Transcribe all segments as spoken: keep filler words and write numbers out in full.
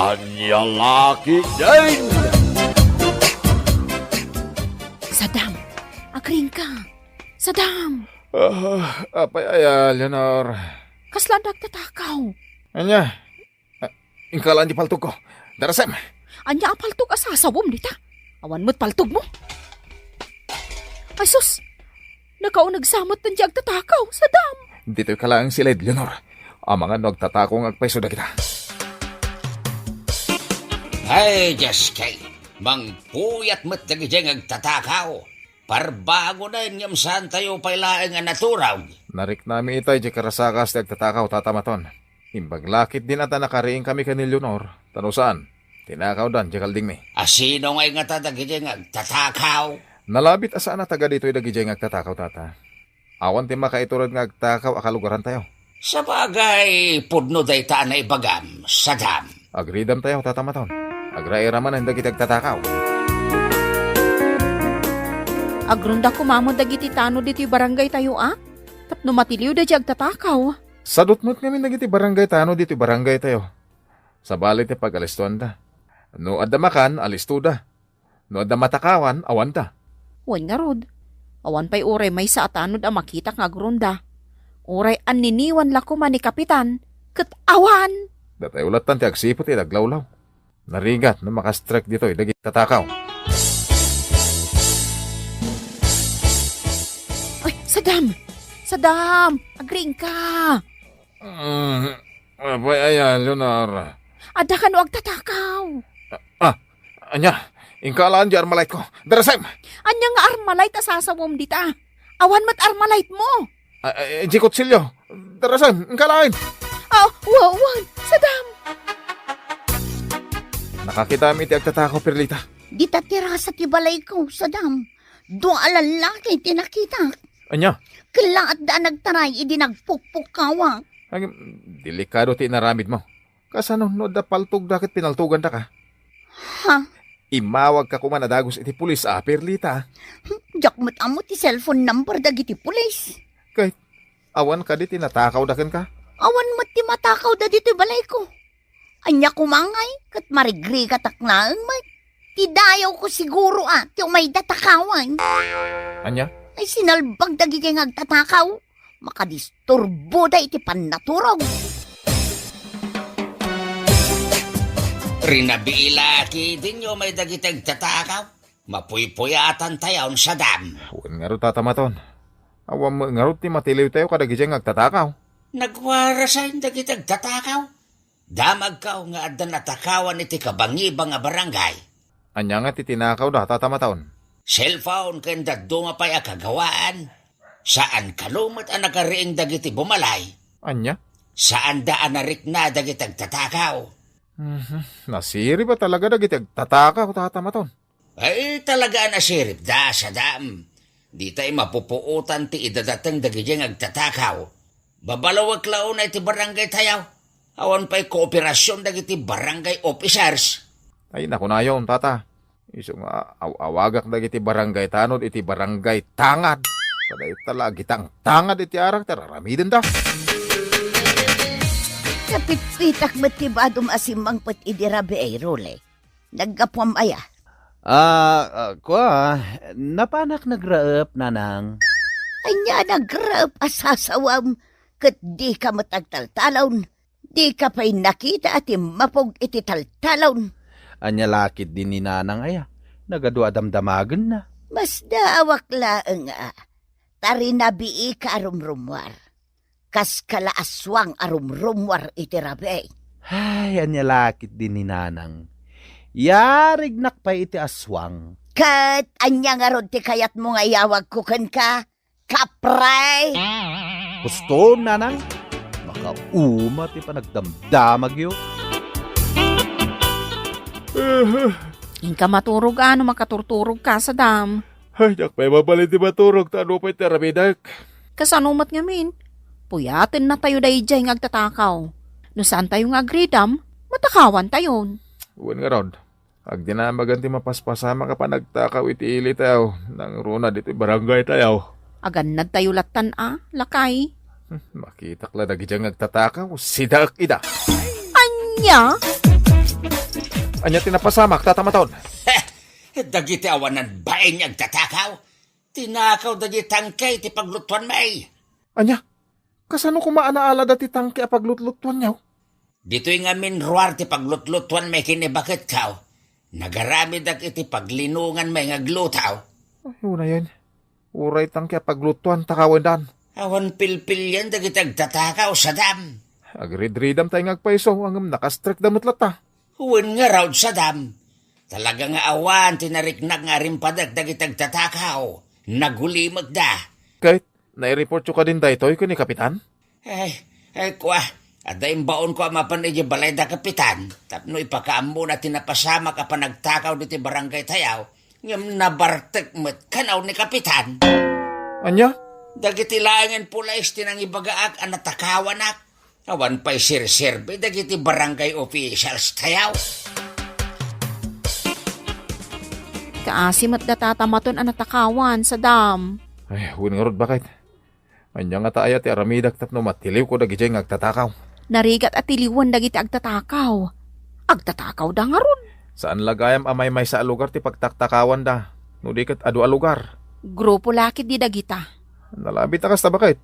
Ania la ketdin? Sadam, agriingka. Sadam! Ah, apay aya, Leonor? Kasla adda agtatakaw. Ania? Ah, inkalaan ti paltogko. Darasem! Ania a paltog a sasawem dita? Awan met paltogmo? Ay sus! Nakauneg sa met ti agtatakaw, Sadam! Ditoy ka laeng siled, Leonor. Amangan no agtatakaw nga agpayso dagita. Ay, Diyos kay, mangpuyat met dagidiay nga agtatakaw. Parbangonen ngem saantayo pay laeng a naturog. Nariknami itay diay karasakas ti agtatakaw, Tata Maton. Imbag la ketdin a ta nakariingkami ken ni Leonor, ta no saan, tinakawdan diay kaldingmi. A sino ngay ngata dagidiay nga agtatakaw? Nalabit a saan a taga ditoy dagidiay nga agtatakaw, Tata. Awan ti makaitured nga agtakaw a kalugarantayo. Sabagay, pudno dayta a naibagam, Sadam. Agridamtayo, Tata Maton. Agraira manen dagiti agtatakaw. Agronda koma met dagiti tanod ditoy barangaytayo, a? Tapno matiliwda diay agtatakaw. Sadut met ngamin dagiti barangay tanod ditoy barangaytayo. Sabali ti pagalistoanda. No adda makan, alistoda. No adda matakawan, awanda. Wen ngarud, awan pay uray maysa a tanod a makitak nga agronda. Uray anniniwan la koma ni Kapitan, ket awan! Datayo lattan ti agsiput iti aglawlaw. Narigat no makastrek ditoy dagiti tatakaw. Ay, Sadam! Sadam! Agriingka! Mm, apay aya, Leonor? Adda kano agtatakaw? Ah, ania? Inkalaan diay armalightko. Darasem! Ania nga armalight a sasawem dita? Awan met armalightmo. Ah, eh, diay kutsilio. Darasem, inkalaan. Ah, wa-, wan, Sadam! Nakakitaem iti agtatakaw, Perlita. Dita ti rasa ti balayko, Sadam. Dua a lallaki ti nakitak. Ania? Kellaatda a nagtaray idi nagpukpukkawak. Ngem, delikado ti inaramidmo. Kasano no adda paltogda ket pinaltogandaka? Ha? Immawagka koma a dagus iti pulis a, Perlita. Diak met ammo ti cellphone number dagiti pulis. Ket awan kadi ti natakawda kenka? Awan met ti matakawda ditoy balayko. Ania koma ngay, ket marigrigatak laeng met. Ti dayawko siguro a ti umayda takawan. Ania? Ay, sinalbag dagiti nga agtatakaw. Makadisturboda iti pannaturog. Rinabii la ketdin nga umay dagiti agtatakaw. Mapuypuyatantayon, Sadam. Wen ngarud, Tata Maton. Awan met ngarud ti matiliwtayo kadagiti nga agtatakaw. Nagwarasen dagiti agtatakaw. Damagko nga adda natakawan iti kabangibang a barangay. Ania nga ti tinakawda, Tata Maton? Cellphone ken dadduma pay a kagawaan. Saan kano met a nakariing dagiti bumalay. Ania? Saanda a narikna dagiti agtatakaw. Mhm. Nasirib a talaga dagiti agtatakaw, Tata Maton. Ay, talaga a nasiribda, Sadam. Ditay mapupuotan ti idadateng dagiti nga agtatakaw. Babalawek la unay ti barangaytayo. Awan pay kooperasion dagiti barangay officers. Ay, nakunayon, Tata. Isu nga aw-awagak dagiti barangay tanod iti barangay tangad. Ta dayta la agitangtangad iti arak ti aramidenda. Napitpitak met ti badom a simmangpet idi rabii, Rule. Naggapuam aya? Ah, ah, kua, napanak nagraep, Nanang. Ania nagraep a sasawam ket dika met agtaltalon? Dika pay nakita a timmapog iti taltalon? Ania la ketdi ni Nanang aya? Nagadu a damdamagenna. Masdaawak laeng a, ta rinabiika a rumrumuar. Kas kala aswang a rumrumuar iti rabii. Ay, ania la ketdi ni Nanang? Yarignak pay iti aswang. Ket ania ngarud ti kayatmo nga iyawagko kenka? Kapre! Husto, Nanang. Makauma ti panagdamdamagyo. Inka maturog a no makaturturogka, Sadam. Ay, diak pay mabalin ti maturog, ta ano pay ti aramidek? Kasano met ngamin? Puyatennatayo daydiay nga agtatakaw. No saantayo nga agridam, matakawantayon. Wen ngarud, agdinamagen ti mapaspasamak a panagtakaw iti ilitayo, nangruna ditoy barangaytayo. Agannadtayo lattan a, lakay. Hmm, makitak la dagidiay nga agtatakaw, sidaek ida. Ania? Ania ti napasamak, Tata Maton? Heh! Dagiti awanan bain nga agtatakaw, tinakaw dagiti tangke ti paglutuanmi. Ania? Kasano koma a naalada ti tangke a paglutlutuanyo? Ditoy ngamin ruar ti paglutlutuanmi ken ni baketko, nagaramidek iti paglinonganmi nga agluto. Ay, unayen. Uray tangke a paglutuan, takawendan. Awan pilpilian dagiti agtatakaw, sadam. Agridridam tayo nga agpayso, ngem nakastrekda met latta. Wen ngarud, sadam. Talaga nga awan ti nariknak nga arimpadek dagiti agtatakaw. Nagulimekda. Ket, naireportyo kadin daytoy ken ni Kapitan? Ay, ay, kua, adda imbaonko a mapan idiay balay da Kapitan, tapno ipakaammona ti napasamak a panagtakaw ditoy barangay tayo, ngem nabartek met kano ni Kapitan. Ania? Dagiti laengen pulis ti nangibagaak a natakawanak. Awan pay serserbi dagiti barangay officials tayo. Kaasi met da Tata Maton a natakawan, sadam. Ay, wen ngarud, baket. Ania ngata aya ti aramidek tapno matiliwko dagidiay nga agtatakaw? Narigat a tiliwen dagiti agtatakaw. Agtatakawda ngarud. Saan la gayam a maymaysa a lugar ti pagtaktakawanda, no di ket adu a lugar? Grupo la ketdi dagita. Nalabit a kasta, baket.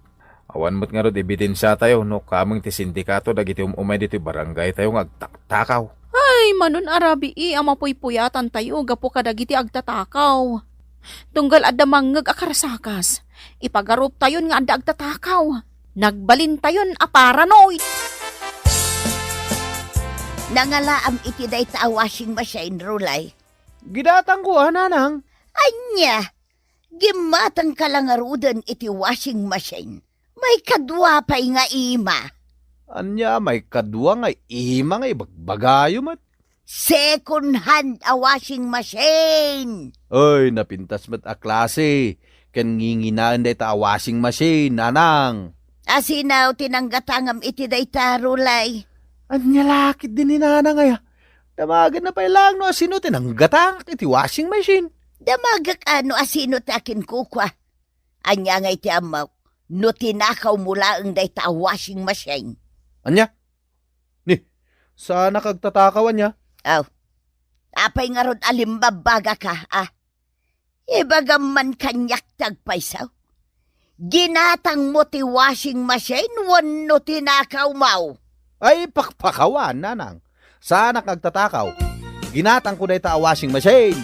Awan met ngarud ebidensiatayo no kameng ti sindikato dagiti um-umay ditoy barangaytayo nga agtaktakaw. Ay, manon a rabii a mapuypuyatantayo gapu kadagiti agtatakaw. Tunggal adda mangngeg a karasakas, ipagaruptayon nga adda agtatakaw. Nagbalintayon a paranoid. Nangalaam iti dayta a washing machine, Rulay. Ginatangko a, nanang. Ania? Gimmatangka la ngaruden iti washing machine. Maikadua pay nga ima. Ania, maikadua nga ima nga ibagbagayo met? Second hand a washing machine. Ay, napintas met a klase. Ken nginginaen dayta a washing machine, nanang. Asino ti nanggatangam iti dayta, Rulay? Ania la ketdi ni nanang aya? Damagenna pay laeng no asino ti nanggatangak iti washing machine. Damagek a no asino ti akinkukua. Ania ngay ti ammok no tinakawmo laeng dayta a washing machine? Ania? Ni, saanak agtatakaw, ania? Aw, apay ngarud a limbabbagaka, a? Ibagam man kaniak ti agpayso. Ginatangmo ti washing machine wenno tinakawmo? Ay, pakpakawan, nanang. Saanak nga agtatakaw. Ginatangko dayta a washing machine.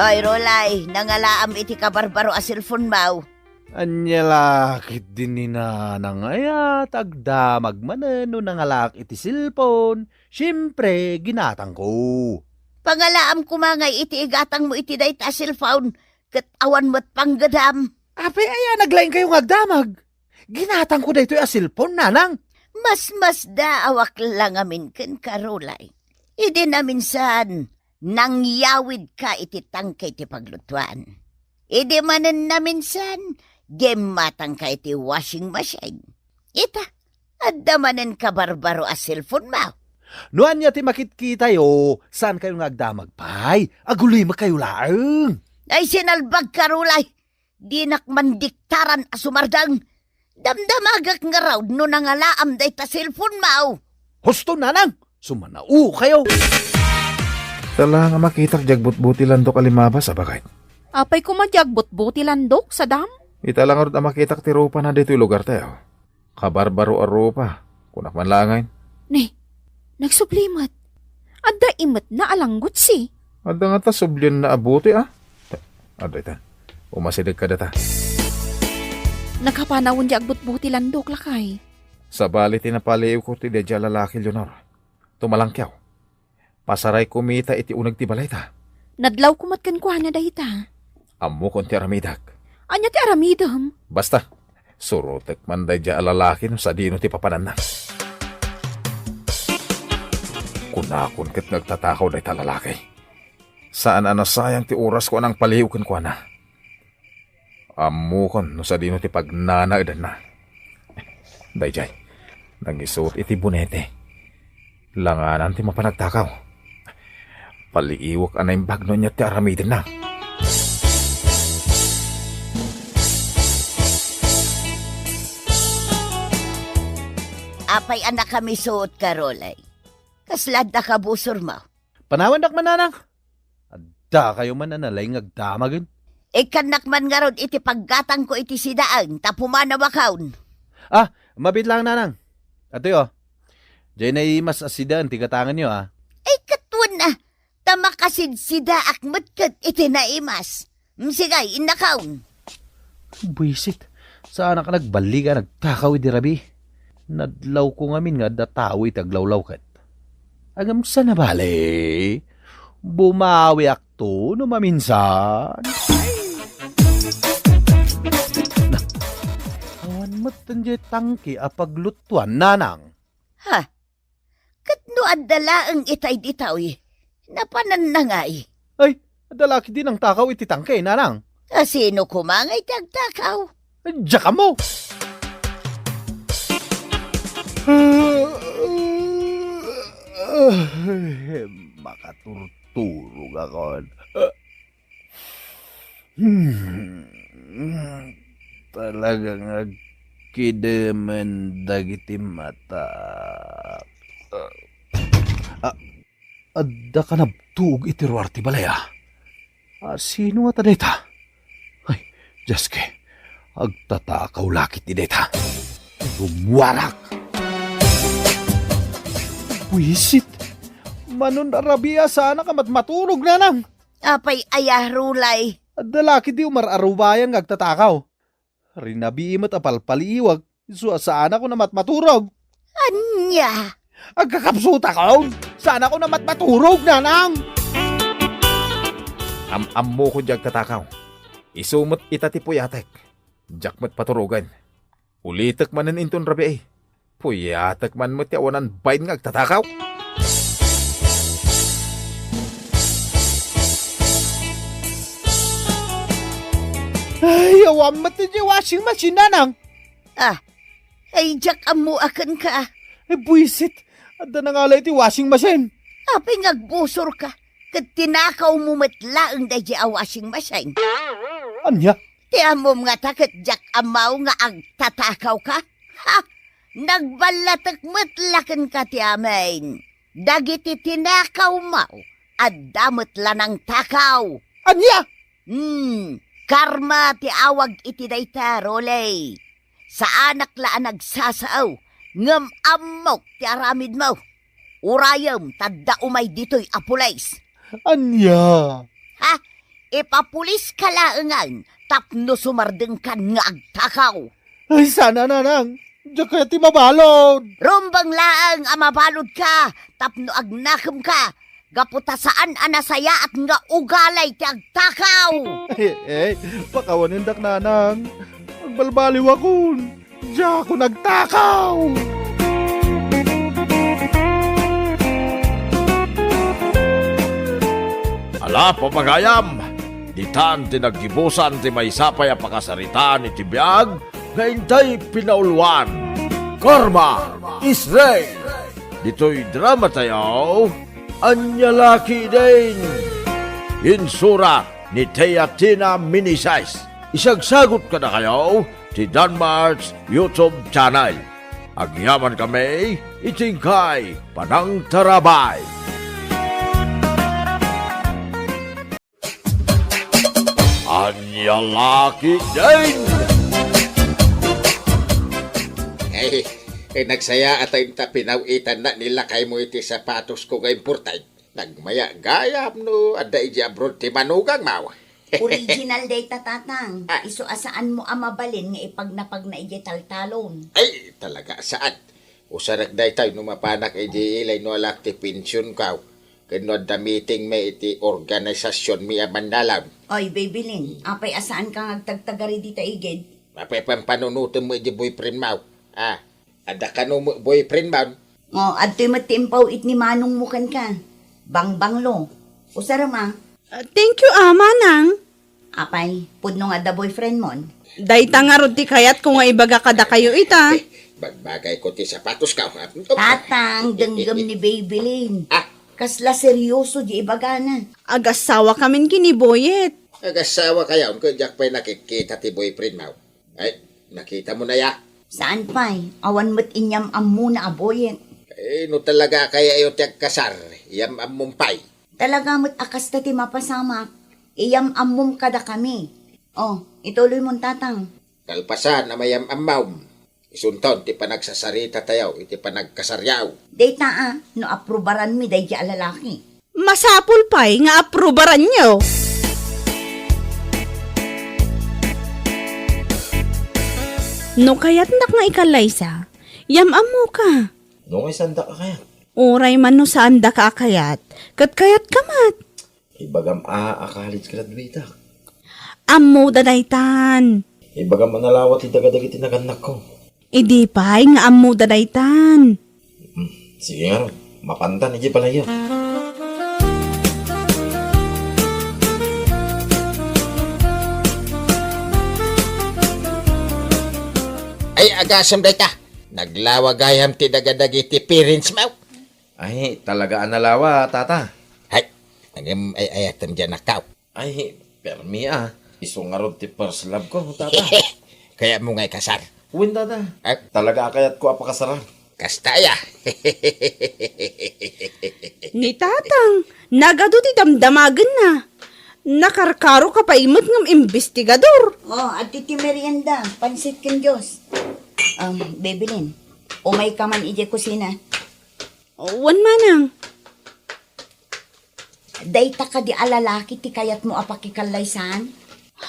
Oy, Rolay, nangalaam iti kabarbaro a cellphone-mo. Ania la ketdi ni nanang aya, ta agdamag manen no nangalaak iti cellphone. Siempre, ginatangko. Pangalaam koma ngay iti igatangmo iti dayta a cellphone, ket awan met panggedam. Apay aya naglaingkayo nga agdamag? Ginatangko daytoy a cellphone, nanang. Masmasdaawak la ngamin kenka, Rolay. Idi naminsan, nangyawidka iti tangke ti paglutuan. Idi manen naminsan, gimmatangka iti washing machine. Ita, adda manen kabarbaro a cellphone-mo. No ania ti makitkitayo, saankayo nga agdamag pay. Agulimekkayo laeng. Ay, sinalbagka, Rolay. Dinak mandiktaran a sumardeng. Damdamagek ngarud no nangalaam dayta cellphone-mo. Husto, nanang! Sumanaokayo! Tala nga makitak diay agbutbutilandok a limabas, a, baket. Apay koma diay agbutbutilandok, sadam? Ita la ngarud a makitak ti rupana ditoy lugartayo. Kabarbaro a rupa, kunak man laengen. Ni, nagsubli met. Adda imetna a langgutsi. Adda ngata sublianna a butoy, a? Adda ita. Umasidegka dita. Nakapanawen diay agbutbutilandok, lakay. Sabali ti napaliiwko ti daydiay a lalaki, Leonor. Tumalangkiaw. Pasarayko met ita iti uneg ti balayta. Nadlawko met kenkuana dayta. Ammokon ti aramidek. Ania ti aramidem? Basta, surotek man daydiay a lalaki no sadino ti papananna. Kunakon ket nga agtatakaw dayta a lalaki. Saan a nasayang ti orasko a nangpaliiw kenkuana. Ammokon no sadino ti pagnanaedanna. Daydiay, nangisut iti bonete. Langanan ti mapan agtakaw. Paliiwek a naimbag no ania ti aramidenna. Apay a nakamisuot ka, Rolay? Kasla adda ka busormo? Panawandak man, nanang. Adda kayo man a nalaing nga agdamagen. Ikkannak man ngarud iti paggatangko iti sidaen ta pumanawakon. Ah, mabiit lang, nanang. Atoy, oh. Diay naimas a sidaen ti gatangenyo, ah. Ay, ket wen a, ta makasidsidaak met ket iti naimas. Mm, sige, innakon. Buisit. Saanak a nagballiga a nagtakaw idi rabii. Nadlawko ngamin nga adda tao iti aglawlawket. Ngem saan a bale, bumawiakto no maminsan. Na, awan met diay tangke a pagluttuan, nanang. Ha? Ket no adda laeng itay ditoy, napananna ngay? Ay, adda la ketdi nangtakaw iti tangke, nanang. A sino koma ngay ti agtakaw? Diak ammo. Makaturturogakon. Hmm. Talaga nga agkidemen dagiti mata. Ah, adda kanabtuog iti ruar ti balay, ah. Ah, sino ngata dayta? Ay, Dios ko, agtatakaw la ketdi dayta. Rummuarak. Buisit. Manon a rabii a saanak a matmaturog, nanang. Apay aya, Rolay? Adda la ketdi umar-arubayan nga agtatakaw. Rinabii met a palpaliiwak, isu a saanakon a matmaturog. Ania? Agkakapsutakon? Saanakon a matmaturog, nanang? Am-ammokon diay agtatakaw. Isu met ita ti puyatek. Diak met paturogen. Ulitek manen inton rabii. Puyatek man met ti awanan bain nga agtatakaw. Ay, awan met ti washing machine, nanang. Ah, ay, diak ammo a kenka. Ay, buisit. Adda nangalay ti washing machine. Apay nga agbusorka, ket tinakawmo met laeng daydiay a washing machine. Ania? Ti ammom ngata ket diak ammo nga agtatakawka? Ha? Nagballatek met la kenka ti amin. Dagiti tinakawmo, adda met la nangtakaw. Ania? Hmm, karma ti awag iti dayta, Rolay. Saanak la a nagsasao, ngem ammok ti aramidmo. Urayem ta adda umay ditoy a pulis. Ania? Ha? Ipapuliska laengen tapno sumardengkan nga agtakaw. Ay, saan a, nanang. Diak kayat ti mabalud. Rumbeng laeng a mabaludka tapno agnakemka gapu ta saan a nasayaat nga ugali ti agtakaw. Eh, eh, pakawanendak, nanang. Agbalbaliwakon. Diakon agtakaw! Ala, papagayam, ditan ti naggibusan ti maysa pay a pakasaritaan iti biag nga intay pinauluan. Karma is real! Ditoy drama tayo, Ania La Ketdin! Insurat ni Teatina Meneses. Isagsagut kadakayo ti Danmart's YouTube channel. Agyaman kami iti inkay panangtarabay. Ania La Ketdin! Ay, eh, nagsayaat ta inta pinaw-itanna ni lakaymo iti sapatosko nga imported. Nagmaya gayam no adda idiay abroad ti manugangmo. Original dayta, Tatang. Ah. Isu a saanmo a mabalin nga ipagnapagna idiay taltalon. Ay, talaga, saan. Usarek daytoy no mapanak idiay ilay no alaak ti pensionko. Ken no adda meetingmi iti organisasionmi a bandalon. Oy, Babylin, apay a saanka nga agtagtagari dita igid? Apay pampanunotemmo idiay boyfriendmo? Ah, adda kano met boyfriendmo? Ngo, adtoy met ti impaw-it ni manongmo kenka. Bangbanglo. Usarem a. Ah, thank you, a, manang. Apay, pudno nga adda boyfriendmon? Dayta ngarud ti kayatko nga ibaga kadakayo ita. Eh, bagbagayko ti sapatosko, ha? Tatang, denggem ni Babylin. Ah? Kasla serioso di ibagana. Agasawa kamin ken ni Boyet. Agasawa kayon, ket diak pay nakitkita ti boyfriendmo. Ay, nakitamo na ya. Saan pay, awan met inyam-ammona a Boyet. Eh, no talaga a kayayo ti agkasar, iyam-ammom pay. Talaga met a kasta ti mapasamak, iyam-ammom kadakami. O, ituloymon, Tatang. Kalpasan a mayam-ammom, isunton ti panagsasarita tayo iti panagkasaryo. Dayta a, no aprubaranmi daydi a lalaki. Masapul pay nga aprubaranyo. No kayatnak nga ikallaysa, yam-ammoka. No kay saandak a kayat? Uray man no saandaka a kayat, ket kayatka met. Ibagam a, a college graduateak. Ammoda daytan. Ibagam a nalawa ti daga dagiti nagannakko. Idi pay nga ammoda daytan. Hmm, sige ngarud, mapantan idiay balayyo. Ay, agasem dayta. Naglawa gayam ti daga dagiti parents mo. Ay, talaga a nalawa, tata. Hay, ngem ay-ayatem diay annakko. Ay, permi a. Isu ngarud ti first love ko, tata. Kayatmo nga ikasar? Wen, tata. Ah? Talaga a kayatko a pakasaran. Kasta aya. Ni Tatang, nagadu ti damdamagenna. Nakarkaroka pay met ngem imbestigador. O, adtoy ti merienda, pansit ken juice. Um, Bebelin, umayka man idiay kusina. Wen, manang. Dayta kadi a lalaki ti kayatmo a pakikallaysan?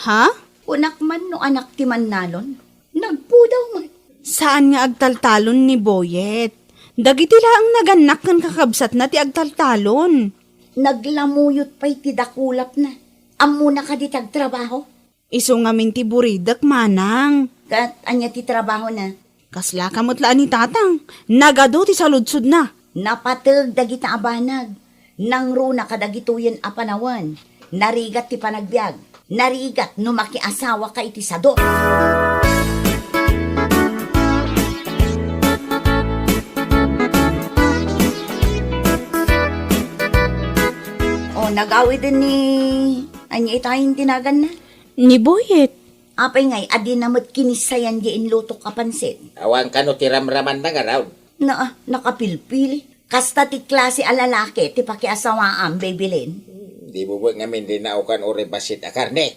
Ha? Kunak man no anak ti mannalon. Nagpudaw man. Saan nga agtaltalon ni Boyet. Dagiti laeng nagannak ken kakabsatna ti agtaltalon. Naglamuyot pay ti dakulapna. Ammona kadi ti agtrabaho? Isu ngamin ti buridek, manang. Ket ania ti trabahona? Kaslaka met la a ni Tatang. Nagadu ti saludsodna. Napateg dagita a banag. Nangruna kadagitoyen a panawen. Narigat ti panagbiag. Narigat no makiasawaka iti sadut. O, nagawiden ni, ania itayen ti naganna? Ni Boyet. Apay ngay a dina met kinissayan diay inlutok a pansit? Awan kano ti ramramanna ngarud. Naa, nakapilpili. Kasta ti klase a lalaki ti pakiasawaam, Bebelin. Di bubuet ngamin di naukan uray bassit a karne.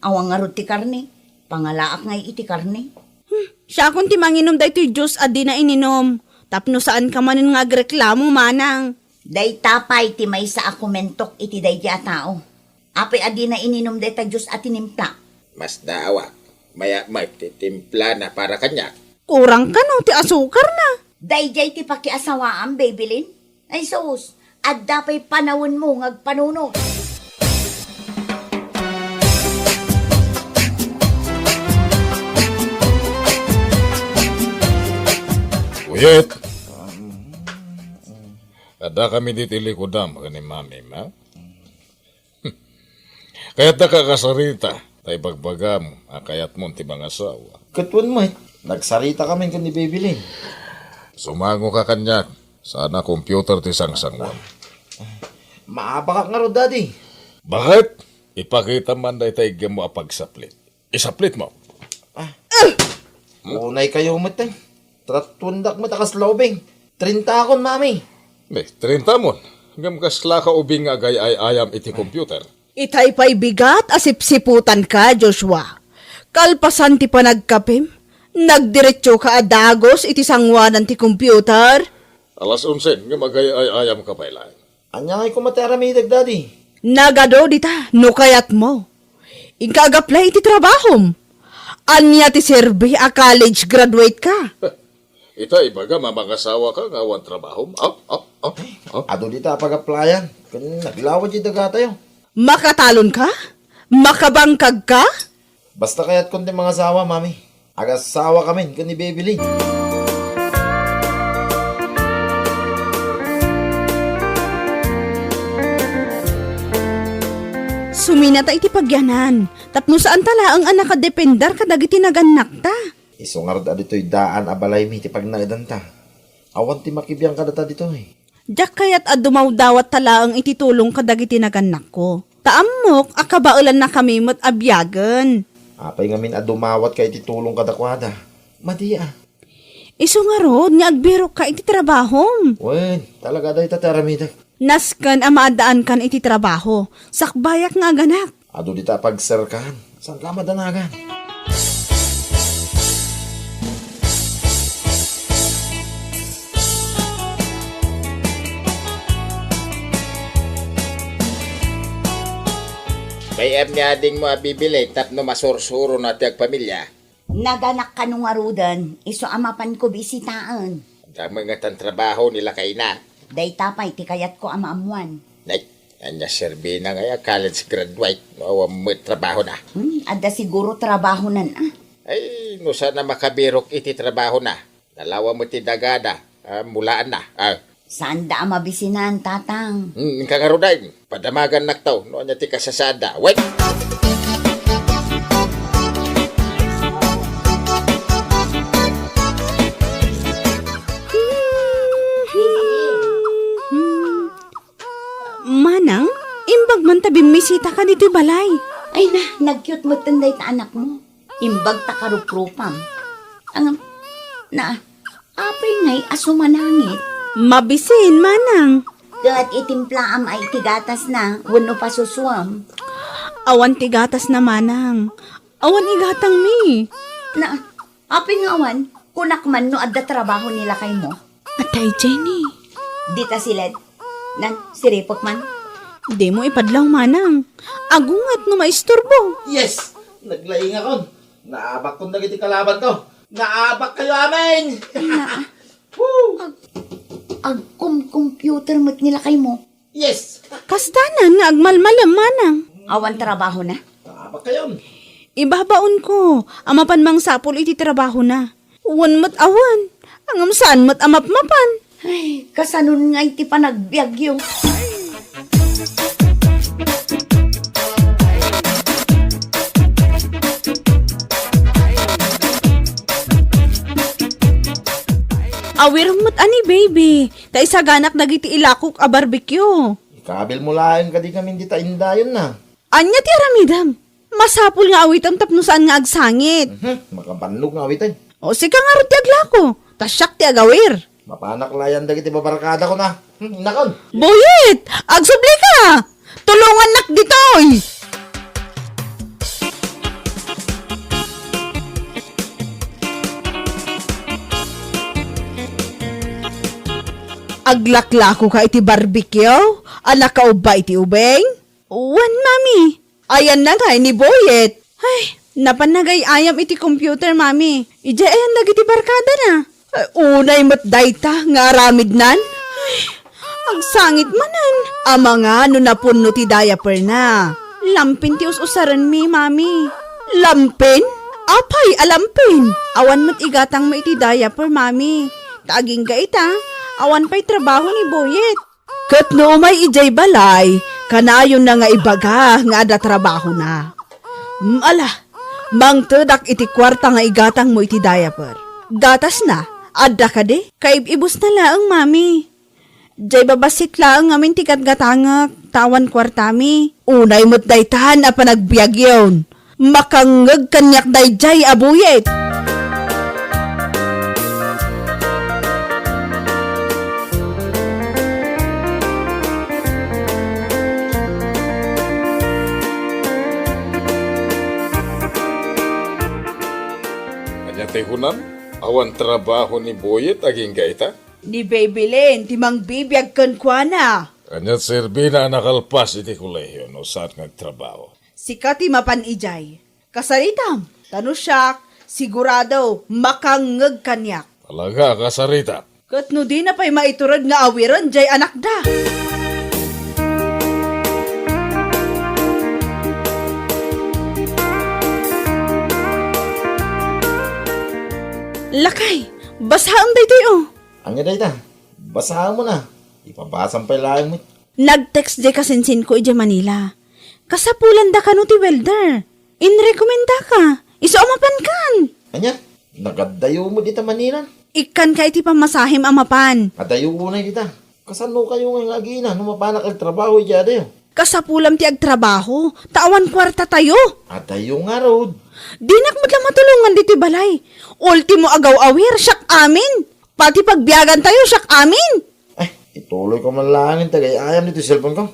Awan ngarud ti karne. Pangalaak ngay iti karne. Hmm, siakon ti manginom daytoy juice a dina ininum. Tapno saanka manen nga agreklamo, manang. Dayta pay ti maysa a komentok iti daydi a tao. Apay a dina ininum dayta juice a tinimpla? Masdaawak. Mayat met ti timplana para kaniak. Kurang kano ti asukarna? Daydiay ti pakiasawaam, Bebelin? Ay sus, adda pay panawenmo nga agpanunot. Boyet! Addakami ditoy likodam ken ni Mami, ha? Kayatdaka a kasarita, ta ibagbagam a kayatmon ti mangasawa. Ket wen met, nagsaritakamin ken ni Bebelin. Sumangoka kaniak, saan a computer ti sangsanguam. Maabakak ngarud, Daddy. Bakit? Ipakitam man dayta iggem mo a pagsaplit. Isaplitmo. Ah. Unay kayo met, eh. Tratuendak met a kasla ubing. Trinta akon, Mami. Eh, trinta mon. Ngem kaslaka ubing nga agay-ay-ayam iti computer. Itay pay bigat a sipsiputanka, Joshua. Kalpasan ti panagkapim, nagdiretsoka a dagus iti sanguanan ti computer. Alas onse, ngem agay-ay-ayamka pay laeng. Ania ngay koma ti aramidek, Daddy? Nagadu dita, no kayatmo. Inka ag-apply iti trabahom. Ania ti serbi a college graduate ka? Ita, ibagam a mangasawaka nga awan trabahom? Ah, ah, ah, ah. Adu dita a pag-applyan. Ken naglawa diay dagatayo. Makatalonka? Makabangkagka? Basta kayatkon ti mangasawa, Mami. Agasawakamin ken ni Bebelin. Suminata iti pagyanan, tapno saanta laeng a nakadependar kadagiti nagannakta. Isu ngarud a ditoy daan a balaymi ti pagnaedanta. Awan ti makibiang kadata ditoy. Diak kayat a dumawdawatta laeng iti tulong kadagiti nagannakko. Ta ammok a kabaelannakami met a biagen. Apay ngamin a dumawatka iti tulong kadakuada? Madi a. Isu ngarud nga agbirokka iti trabahom. Wen, talaga dayta ti aramidek. Nasken a maaddaankan iti trabaho. Sakbayak nga aganak. Adu dita a pagserkan. Saanka a madanagan? Bay-am ni adingmo a bibilin tapno masursurona ti agpamilya. Naganak kano ngaruden, isu a mapanko bisitaen. Damo nga tan trabaho ni lakayna. Dayta pay ti kayatko a maammuan. Nay, ania serbina nga ya college graduate, no awan met trabahona? Hmm, adda siguro trabahonan, ah. Ay, no saan a makabirok iti trabahona. Nalawa met ti dagada, ah, mulaanna. Ah. Saanda a mabisinan, Tatang. Hmm, inka ngaruden. Padamagannakto, no ania ti kasasaadda. Wen! Manang, imbag man ta bimmisitaka ditoy balay. Ay na, nag-cute metten dayta anakmo. Imbag ta karuprupam. Ang, na, apay ngay a sumanangit? Mabisin, manang. Ket itimplaam ay ti gatasna, wenno pasusuam? Awan ti gatasna, manang. Awan igatangmi. Na, apay nga awan? Kunak man no adda trabaho ni lakaymo. Atay, Jenny. Dita siled. Nan, siripek man. Dimo ipadlaw, manang. Agunget no maisturbo. Yes! Naglaingakon. Naabakkon dagiti kalabanko. Naabakkayo amin! Na, Woo! ag-, agkom-computer met ni lakaymo. Yes! Kastanan nga agmalmalem, manang. Awan trabahona? Naabakkayon. Ibabaonko a mapan mangsapul iti trabahona. Wen met awan, ngem saan met a mapmapan. Ay, kasanon nga iti panagbiagyo? Awirem met a ni baby, ta isaganak dagiti ilakok a barbecue. Ikabilmo laeng kadi ngamin dita indayonna. Ania ti aramidem? Masapul nga awitem tapno saan nga agsangit. Mhm, makabannog nga awitem. O, sika ngarud ti aglako, ta siak ti agawir. Mapanak layan dagiti babarkadakon a. Hmm, inakon. Buyit! Agsublika! Tulongannak ditoy! Aglaklakoka iti barbecue a nakaubba iti ubing? Wen, Mami. Ayanna ngay ni Boyet? Ay, napan nagay-ayam iti computer, Mami. Idiay ayan dagiti barkadana? Ay, unay met dayta nga aramidnan? Ay, agsangit manen. Amangan no napunno ti diaperna. Lampin ti us-usarenmi, Mami. Lampin? Apay a lampin? Awan met igatangmo iti diaper, Mami. Ta agingga ita, awan pay trabaho ni Boyet. Ket no umay idiay balay, kanayonna nga ibaga nga adda trabahona. Mm, ala, mangtedak iti kuarta nga igatangmo iti diaper. Gatasna, adda kadi? Kaib-ibusna laeng, Mami. Diay babassit laeng ngamin ti gatgatangek, ta awan kuartami. Unay met daytan a panagbiagyon. Makangngeg kaniak daydiay a Boyet. Ania ti kunam? Awan trabaho ni Boyet agingga ita? Ni Baby Lynn ti mangbibiag kenkuana. Ania serbina a nakalpas iti kolehio no saan nga agtrabaho? Sika ti mapan idiay. Kasaritam, ta no siak, sigurado, makangngeg kaniak. Talaga, kasaritak. Ket no dina pay maitured nga awiren jay anakda. Lakay, basaem daytoy, o. Ania dayta? Basaem na. Ipabasam pay laeng met. Nag-text jay kasinsinko idiay Manila. Kasapulanda kano ti welder. Inrekomendaka. Isu a mapankan. Ania? Nagaddayo met dita Manila? Ikkanka iti pamasahem a mapan. Adayo unay dita. Kasano kayo nga nga agina no mapanak agtrabaho idiay adayo? Kasapulam ti agtrabaho, ta awan kuartatayo. Adayo ngarud. Dinak met la matulongan ditoy balay. Ultimo agaw-awir, siak amin. Pati pagbiagantayo, siak amin. Ay, ituloy ko man laeng ti gay-ayam ditoy cellphone ko.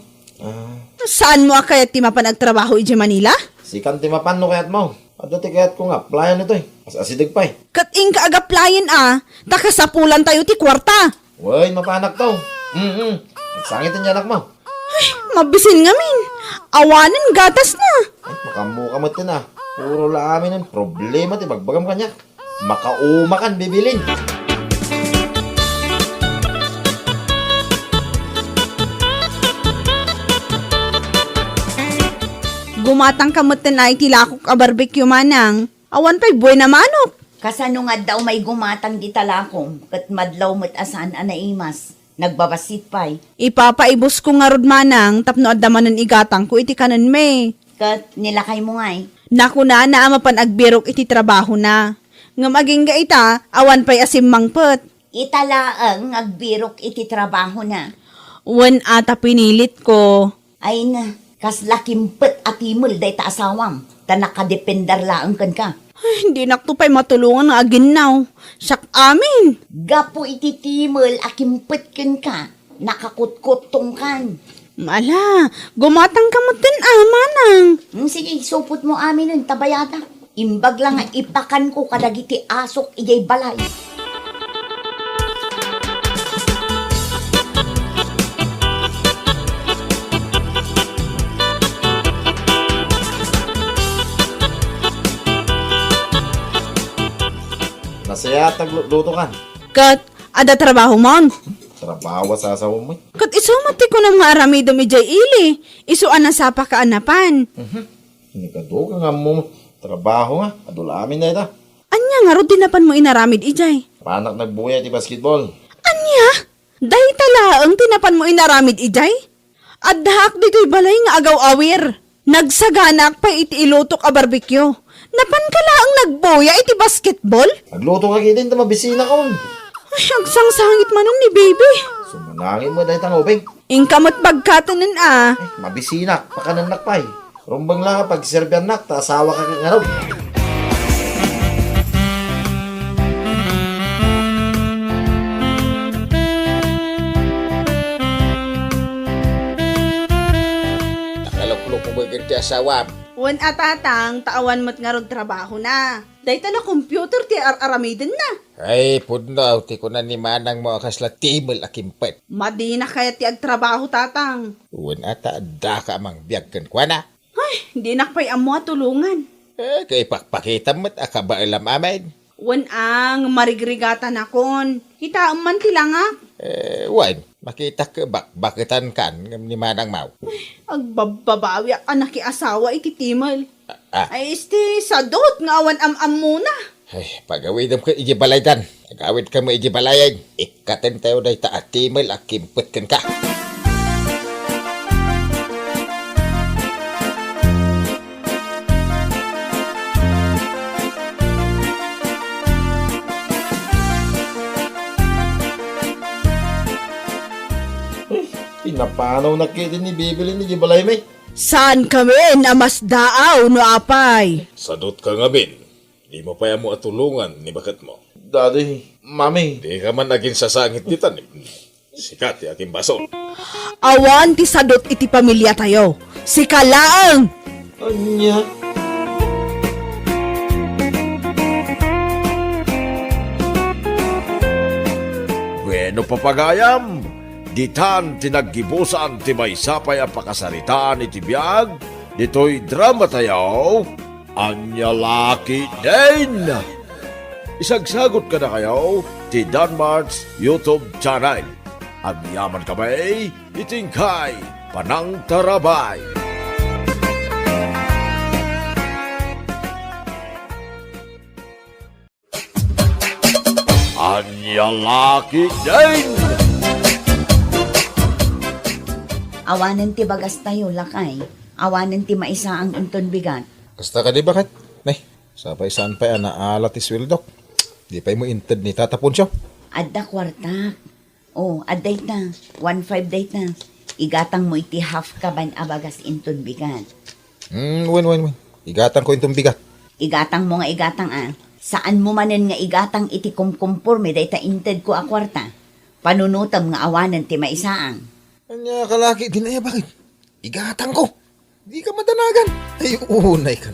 Ah. Saanmo a kayat ti mapan agtrabaho idiay Manila? Sikan ti mapan no kayatmo. Adda ti kayatko nga applyan ditoy. As-asideg pay. Ket inka ag-applyan a, ta kasapulantayo ti kuarta. Wen, mapanakto. Mm-mm. Agsangit ti anakmo. Ay, mabisin ngamin. Awanen gatasna. Ay, makaammoka metten a. Puro la aminen problema ti bagbagam kaniak. Makaumakan, Bibilin. Gumatangka metten a iti lakok a barbecue, manang. Awan pay buena manok. Kasano nga adda umay gumatang dita lakom, ket madlaw met a saan a naimas? Nagbabassit pay. Ipapaibusko ngarud, manang, tapno adda manen igatangko iti kanenmi. Ket ni lakaymo ngay? Nakunana a mapan agbirok iti trabahona. Ngem agingga ita, awan pay a simmangpet. Ita laeng nga agbirok iti trabahona. Wen a ta pinilitko. Ay na, kasla kimpet a timel dayta asawam, ta nakadepender laeng kenka. Ay, dinakto pay matulongan nga aginnaw. Siak amin. Gapu iti timel a kimpet kenka, nakakutkuttongkan. Ala, gumatangka metten a, manang. Hmm, sige, supotmo aminen, ta bayadak. Imbag la nga ipakanko kadagiti asok idiay balay. Nasayaat ti aglutokan. Ket, adda trabahomon? Trabaho a sasawem, eh. Ket isu met ti kunam nga aramidem idiay ili, isu a nasapaka a napan. Mhm. Nagadu ka nga ammo, trabaho nga, adu la amin dayta. Ania ngarud ti napanmo inaramid idiay? Panak nagbuya iti basketball. Ania? Dayta laeng ti napanmo inaramid idiay? Addaak ditoy balay nga agaw-awir. Nagsaganaak pay iti ilutok a barbecue. Napanka laeng nagbuya iti basketball? Agluto ka ketdin ta mabisinakon. Ay, agsangsangit manen ni baby. Sumanangit mo dayta nga ubing. Inka met bagkatenen a. Ay, mabisinak, pakanennak pay. Rumbeng la nga pagserbiannak, ta asawaka ket ngarud. Nakaluklok mo ba iti asawam? Wen a, tatang, ta awan met ngarud trabahona. Dayta la computer ti ar-aramidenna. Ay, pudno, ti kuna ni manangmo a kasla timel a kimpet. Madina kayat ti agtrabaho, tatang. Wen a, ta addaka a mangbiag kenkuana. Ay, dinak pay ammo a tulongan. Eh, kay pakpakitam met a kabaelam amin. Wen a, nga marigrigatanakon. Kitaem man ti langak. Eh, wen, makitak bakbaketankan ngem ni manangmo. Ay, agbabbabawiak a nakiasawa iti timel. Ah, ah. Ay, isti, sadot nga awan am-ammona. Ay, pagawidem ket iti balaydan. Agawidka met iti balayen. Ikkatentayo dayta a timel a kimpet kenka. Ay, pinapanawnak ketdi ni Bibilin iti balaymi. Saan kami a masdaaw no apay? Sadotka ngamin. Dimo pay ammo a tulongan ni baketmo. Daddy, Mami. Dika man aginsasangit dita, ni. Sika ti agimbasol. Awan ti sadot iti pamiliatayo. Sika laeng! Ania? Bueno, papagayam, ditan ti naggibusan ti maysa pay a pakasaritaan iti biag ditoy dramatayo. Ania la ketdin? Isagsagut kadakayo ti Danmart's YouTube channel. Agyamankami iti inkay panangtarabay. Ania la ketdin? Awanen ti bagastayo, lakay. Awanen ti maisaang inton bigat. Kasta kadi, baket? Nay, sapay saan pay a naala ti sueldok. Di pay mo inted ni Tata Poncio? Adda kuartak. Oh, adda ita. One five dayta. Igatang mo iti half kaban a bagas inton bigat. Hmm, wen, wen, wen. Igatang ko inton bigat. Igatangmo nga igatang a. Saanmo manen nga igatang iti kumkumporme dayta intedko a kuarta. Panunotem nga awanen ti maisaang. Ania, kalaki, dinaya bakit? Igatangko. Dika madanagan. Ay, unay ka.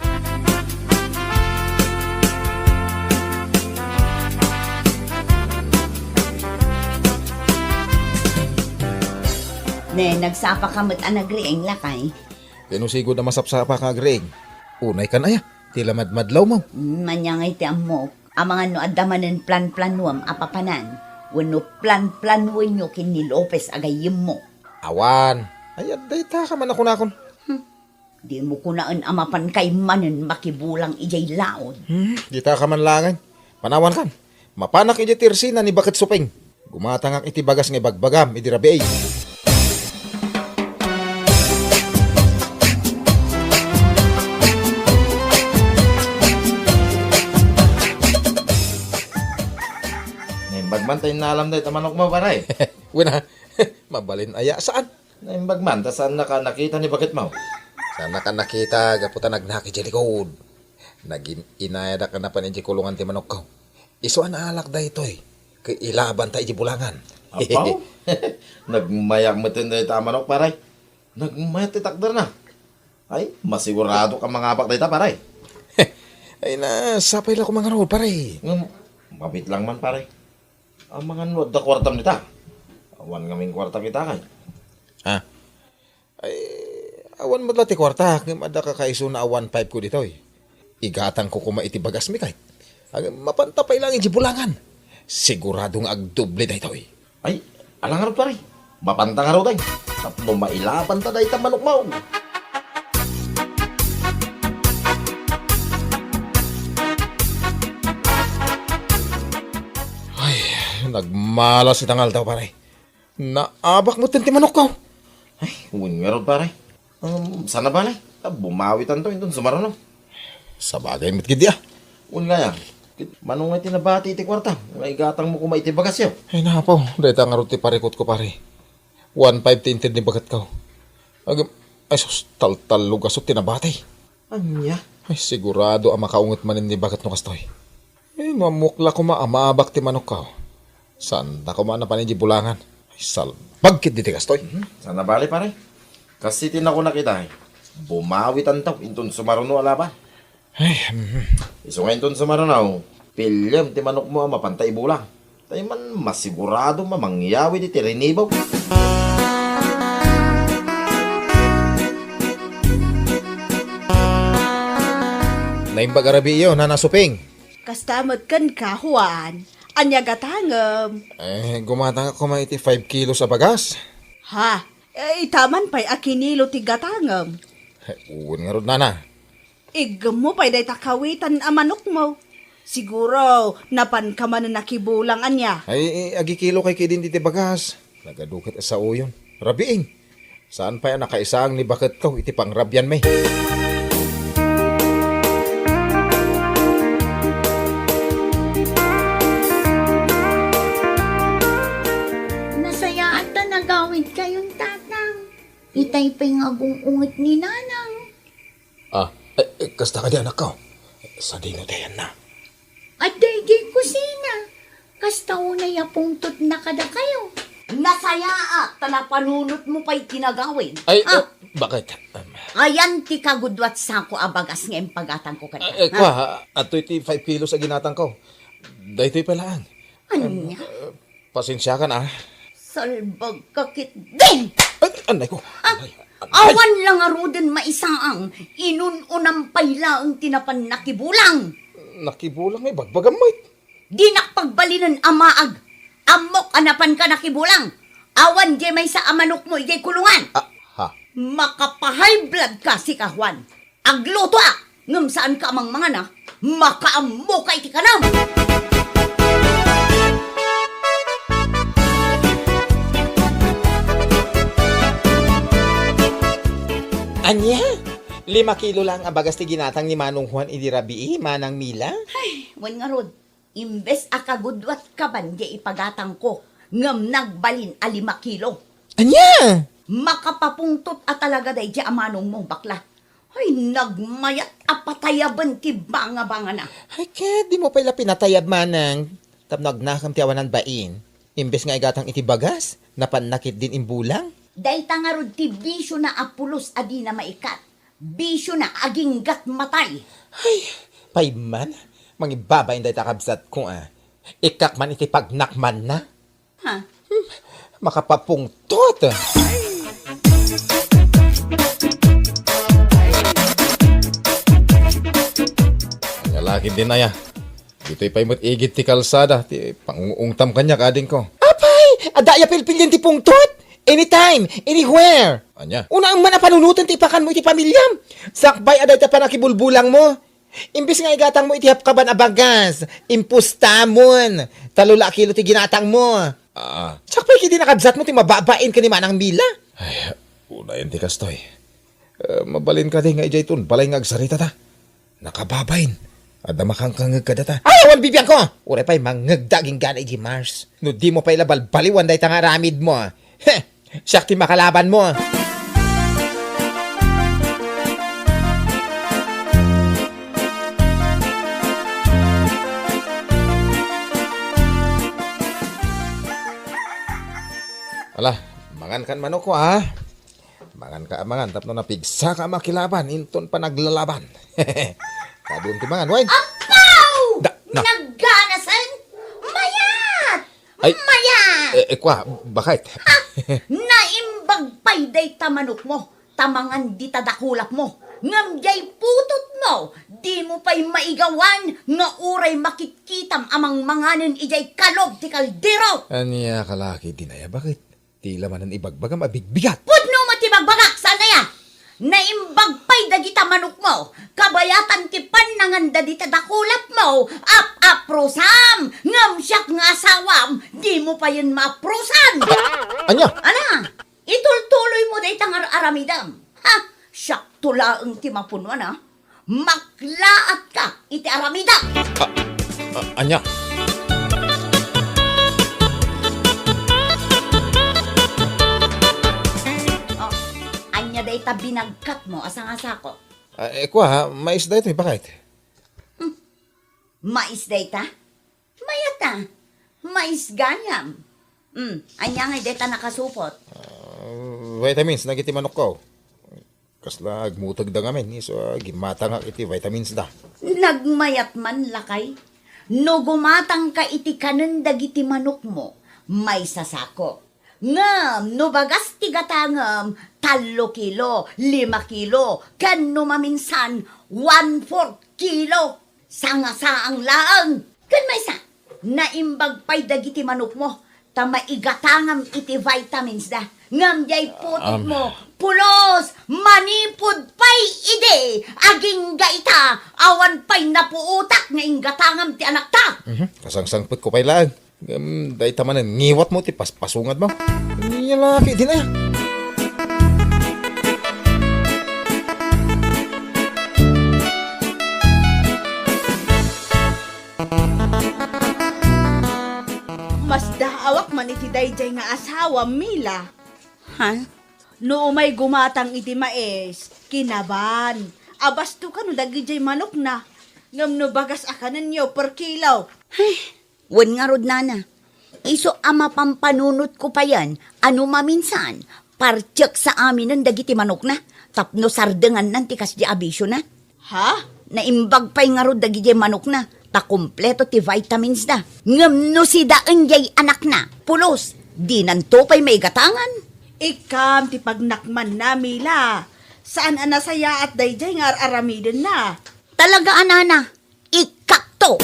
Ne, nagsapa ka met a nagriing, lakay? Kano sigud a masapsapa ka agriing? Unay kan aya, ti lamadmadlawmo. Mm, ania ngay ti ammok? Amangan no adda manen planplanuem a papanan, wenno planplanuenyo ken ni Lopez a gayyemmo. Awan. Ay, adda ita ka man a kunakon. Hmm. Dimo kunaen a mapan kay manen makibulang idiay laod. Hmm, dita ka man laengen. Panawan kan. Mapanak idiay tersina ni Baket Suping. Gumatangak iti bagas nga ibagbagam idi rabii. Naimbag man ta innalam dayta manokmo, pare. Wen a, mabalin aya, saan? Naimbag man ta saannaka a nakita ni baketmo. Saannaka a nakita gapu ta nagnak idiay likod. Nagin-inayadak a napan idiay kulongan ti manokko. Isu a naalak daytoy, ket ilabanta idiay bulangan. Apaw? Nagmayat met dayta a manok, pare. Nagmayat ti takderna. Ay, masigurado ka mangabak dayta, pare. Ay, na, sapay la ko mangarod, pare. Ngem, mabit lang man, pare. Amangan no adda kuartam dita. Awan ngamin kuarta kita kay. Ha? Ay, awan met la ti kuarta, ngem adda kakaisuna a one five ko ditoy. Igatangko koma iti bagasmi kay. Agem, mapanta pay laeng idiay bulangan. Sigurado nga agdoble daytoy. Ay, ala ngarud, pare. Mapanta ngarud, ay. Tapno mailabanta dayta manokmo. Ay, nagmalas ita nga aldaw, pare. Naabak metten ti manokko. Ay, wen ngarud, pare. Um, saan a bale? Ta bumawitanto inton sumaruno. Sabagay met ketdi a. Wen nga aya, ket mano nga ti nabati iti kuarta nga igatangmo koma iti bagasyo? Ay, napaw, dayta ngarud ti parikutko, pare. One five ti inted ni baketko. Agem, ay sus, taltallo gasu ti nabati. Ania? Ay, sigurado a makaunget manen ni baket no kastoy. Eh, no ammok la koma a maabak ti manokko. Saanta koma a napan idiay bulangan. Ay, salbag ketdi ti kastoy. Mhm. Saan a bale, pare. Kas iti nakunak ita, bumawitanto inton sumaruno a laban. Ay, mhm. Isu nga inton sumaruno, piliem ti manokmo a mapanta ibulang. Tay man, masigurado a mangyawid iti rinibaw. Naimbag a rabiiyo, Nana Suping. Kasta met kenka, Juan. Ania gatangem? Eh, gumatangak koma iti five kilos a bagas. Ha? Eh, ita man pay a kinilo ti gatangem. Eh, wen ngarud, Nana. Iggemmo pay dayta kawitan a manokmo. Siguro, napanka manen a kibulang, ania? Ay, eh, agikilo kay kidin iti bagas. Nagadu ket a saoyon. Rabiin. Saan pay a nakaisaang ni baketko iti pangrabianmi? Nasayaat ta nagawidkayon, Tatang. Itay pay nga agung-unget ni Nanang. Ah, eh, eh, kasta kadi, anakko? Sadino ti ayanna? Adda idiay kusina. Kasta unay a pungtotna kadakayo. Nasayaat ta napanunotmo pay ti nagawid. Ay, ah, eh, bakit? Um, ayan ti kaguduat sako a bagas nga impagatangko kenka. Ah, eh, ha? Kua, adtoy ti five kilos a ginatangko. Daytoy pay laeng. Ania? Um, eh, Pasensiakan, ah. Salbagka ketdin! Ay, anay ko. Ah, anay, anay. Awan la ngaruden maisaang, inun-unam pay laeng ti napan nakibulang. Nakibulang, eh, bagbagam met. Dinak pagbalinen a maag. Ammok a napanka nakibulang. Awan diay maysa a manokmo idiay kulungan. Ah, ha? Makapahaybladka, sika, Juan. Aglutoak, ngem saanka a mangmangan a makaammoka iti kanam. Ania? Lima kilo laeng a bagas ti ginatang ni Manong Juan idi rabii, Manang Mila? Ay, wen ngarud, imbes a kaguduatka ban diay ipagatangko, ngem nagbalin a lima kilo. Ania? Makapapungtot a talaga daydiay a manongmo, bakla. Ay, nagmayat a patayaben ti bangabangana. Ay, ket dimo pay la pinatayab manang tapno agnakem ti awanan bain. Imbes nga igatang iti bagas, napanna ketdin imbulang. Dayta ngarud ti bisiona a pulos a dina maikat. Bisiona aginggat matay. Ay, pay man, mangibabain dayta kabsatko a. Ikkak man iti pagnakmanna. Ha? Hmm, makapapungtot. Ania la ketdin aya. Ditoy pay met igid ti kalsada ti pangunguongtam kaniak, adingko. Apay! Adda aya pilpilien ti pungtot? Anytime, anywhere. Ania? Unaem man a panunoten ti ipakanmo iti pamiliam. Sakbay a dayta pannakibulbulangmo. Imbes nga igatangmo iti hapkaban a bagas, impustamon. Tallo la a kilo ti ginatangmo. Ah. Sakbay ketdi nakabsatmo ti mababain ken ni Manang Mila. Ay, unayen ti kastoy. Eh, mabalin kadi nga idiay ton balay nga agsarita ta? Nakababain. Adda makangkangeg kadata. Ay, awan bibiangko! Uray pay mangngegda agingga idiay Mars. No dimo pay la balbaliwan dayta nga aramidmo. Heh! Siak ti makalabanmo. Ala, mangan kan manokko, ha? Mangan ka a mangan tapno napigsa ka a makilaban inton panaglalaban. Kaduam ti mangan, wen? Apaw! Da-, na. Nagganasen? Mayat! Ay, mayat! Eh, eh, kwa, bakit? Ha? Naimbag pay dayta manokmo, ta mangan dita dakulapmo. Ngem diay putotmo, dimo pay maigawan nga uray makitkitam a mangmanganen idiay kalob ti kaldero. Ania ka la ketdin aya, bakit? Ti la manen ibagbagam a bigbigat. Pudno met ti bagbagak, saan aya? Naimbag pay dagita manokmo, kabayatan ti pannanganda dita dakulapmo, ap-aprusam, ngem siak nga asawam, dimo payen maaprusan. Ania? Ana, itultuloymo dayta nga ar-aramidem. Ha? Siakto laeng ti mapunuan, a. Maklaatka iti aramidem. A-, a-, ania? Oh, ania dayta binagkatmo a sangasako? Ah, eh, kwa, ha? Mais daytoy, bakit? Hmm. Mais dayta? Mayat a, mais gayam. Hmm, ania ngay dayta nakasupot? Ah, vitamins dagiti manokko. Kasla agmutegda ngamin, isu a gimmatangak iti vitamins da. Nagmayat man, lakay. No gumatangka iti kanen dagiti manokmo, maysa sako. Ngem no bagas ti gatangem, tallo kilo, lima kilo, ken no maminsan, one-fourth kilo. Sangasaang laeng. Ken maysa, naimbag pay dagiti manokmo, ta maigatangam iti vitamins da. Ngem diay putotmo, pulos, manipud pay idi, agingga ita, awan pay napuotak nga inggatangam ti anakta. Mhm. Kasangsangpetko pay laeng. Ngem dayta manen ngiwatmo ti paspasungad mo. Nia la ketdin aya. Masdaawak man iti daydiay nga asawa, Mila. Ha? No umay gumatang iti mais, kinaban. Abasto kano dagidiay manokna. Ngem no bagas a kanenyo per kilo. Ay, wen ngarud, nana. Isu a mapampanunotko payen a no maminsan, partiek sa aminen dagiti manokna tapno sardengannan ti kasdi a bisiona. Ha? Naimbag pay ngarud dagidiay manokna, ta kompleto ti vitamins da. Ngem no sidaen diay anakna, pulos, dinanto pay maigatangan. Ikkam ti pagnakmanna, Mila. Saan a nasayaat daydiay nga ar-aramidenna. Talaga a, nana, ikkakto.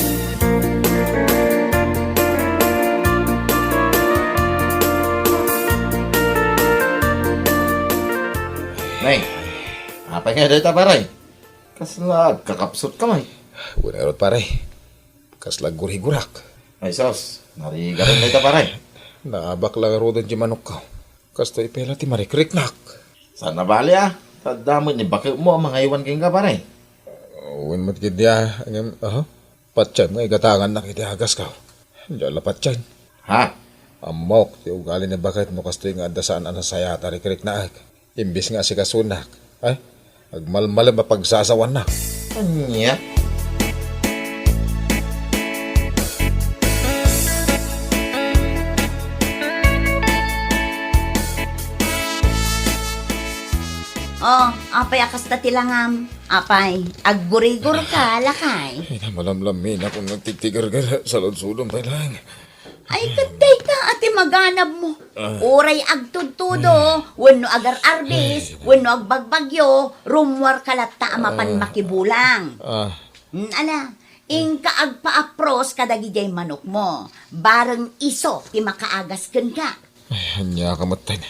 Nay, apay nga dayta, pare? Kasla agkakapsut ka, may? Wen ngarud, pare. Kasla aggurigurak. Ay, sus, narigaran dayta, pare. Naabak la ngaruden ti manokko. Kastoy pay la ti marikriknak. Saan a bali, a. Adda met ni baketmo a mangaywan kenka, pare. Wen met ketdi, a. Ngem, aha. Patien nga igatangannak iti agasko. Diak la patien. Ha? Ammok ti ugali ni baket no kastoy nga adda saan a nasayaat a rikriknaek. Imbes nga asikasunak, ay, Agmalmalem a pagsasawanna. Ania? Oh, apay a kasta ti langam? Apay, aggurigor ka, lakay? Ay, namalamlamin ako nga tigtigargara sa ludsodom pay lang. Ay, ket dayta a ti maganabmo. Ah. Uray agtudtudo, wenno agar-arbis, Ay, wenno agbagbagyo, rummuarka latta a mapan Ah. makibulang. Ah. Mm, ala, inka agpaapros kadagidiay manokmo. Bareng isu ti makaagas kenka. Ay, ania ka metten.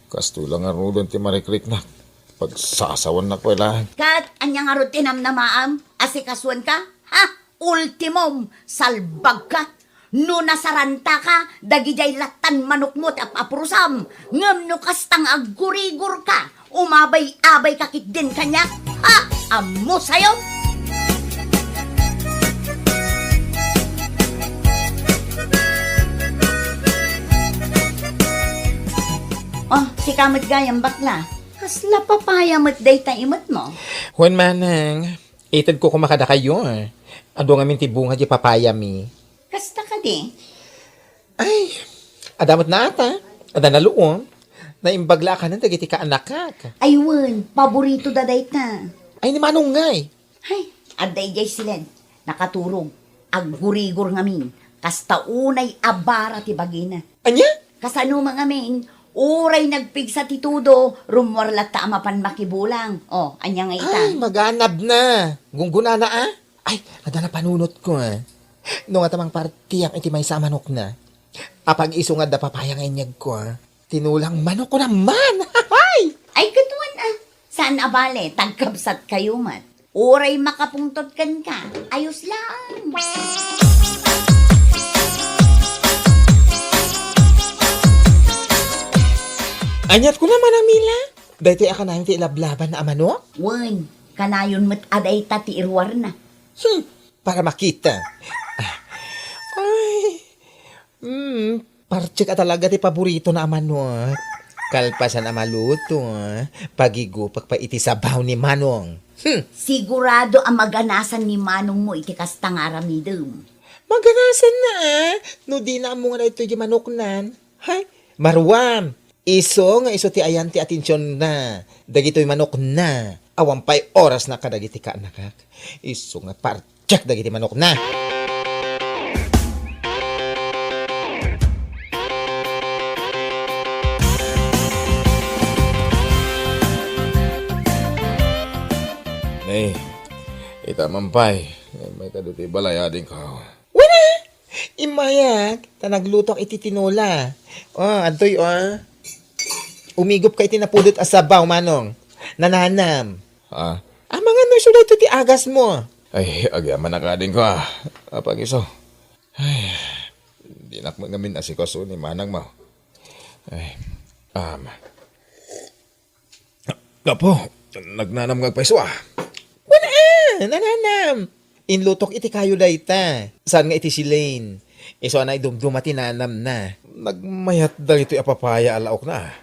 Kastoy la ngaruden ti marikriknak. Pagsasawannak pay laeng. Ket ania ngarud ti namnamaam? Asikasuenka? Ha? Ultimum, salbagka. No nasarantaka, dagidiay lattan manokmo ti ap-aprosam. Ngem no kasta nga aggurigorka, umabay-abayka ketdin kaniak. Ha? Ammosayo? Oh, sika met gayam, bakla. Kasla papaya met dayta imetmo? Wen, manang, itedko koma kadakayo. Adu ngamin ti bunga ti papayami. Kasta kadi? Ay, adda met naata. Adda naluom. Naimbag la a kanen dagiti kaanakak. Ay wen, paborito da dayta. Ay, ni Manong ngay. Hay, adda idiay silen. Nakaturog. Aggurigor ngamin. Kasta unay a bara ti bagina. Ania? Kasano man ngamin, uray nagpigsa ti tudo, rummuar latta a mapan makibulang. Oh, ania nga ita? Ay, maganab na. Gunggunana, ah? Ay, adda napanunotko, ah. No nga ta mangpartiak iti maysa a manokna. Apag-isu nga adda papaya nga inyegko, ah. Tinulang manok ko naman! Hay! Ay, ket wen, ah. Saan a bale, tagkabsat kayo met. Uray makapungtot kenka, ayos lang. Aniat ko naman, Amila? Daytoy a kanayon ti ilablaban na a manok? Wen, kanayon met a dayta ti iruarna. Hmm, para makita. Ay, hmm, partsek a talaga ti paborito na a manok. Kalpasan a maluto, pagigupak pay iti sabaw ni Manong. Hmm. Sigurado a maganasan ni Manong mo iti kasta nga aramidem. Maganasan na, ah, no di na ammo nga daytoy di manoknan. Hay, maruam. Isu nga isu ti ayan ti atensionna dagitoy manokna. Awan pay orasna kadagiti kaanakak. Isu nga partek dagiti manokna. Nay, ita man pay. Nay, may kadu ti balay, adingko. Wen a! Immayak, ta naglutoak iti tinola. O, adtoy, o. Umigupka iti napudot a sabaw, Manong. Nananam. Ah. Amangan no isu daytoy ti agasmo. Ay, agyamanak, adingko, ah. Apag-isu. Ay, dinak met ngamin asikaso ni manangmo. Ay, um, Gapu, nagnanam nga agpayso, ah. Wen a, nananam. Inlutok iti kayo dayta. Saan nga iti silen? Isu a naidumduma ti nanamna. Nagmayat dagitoy a papaya a laokna, ah.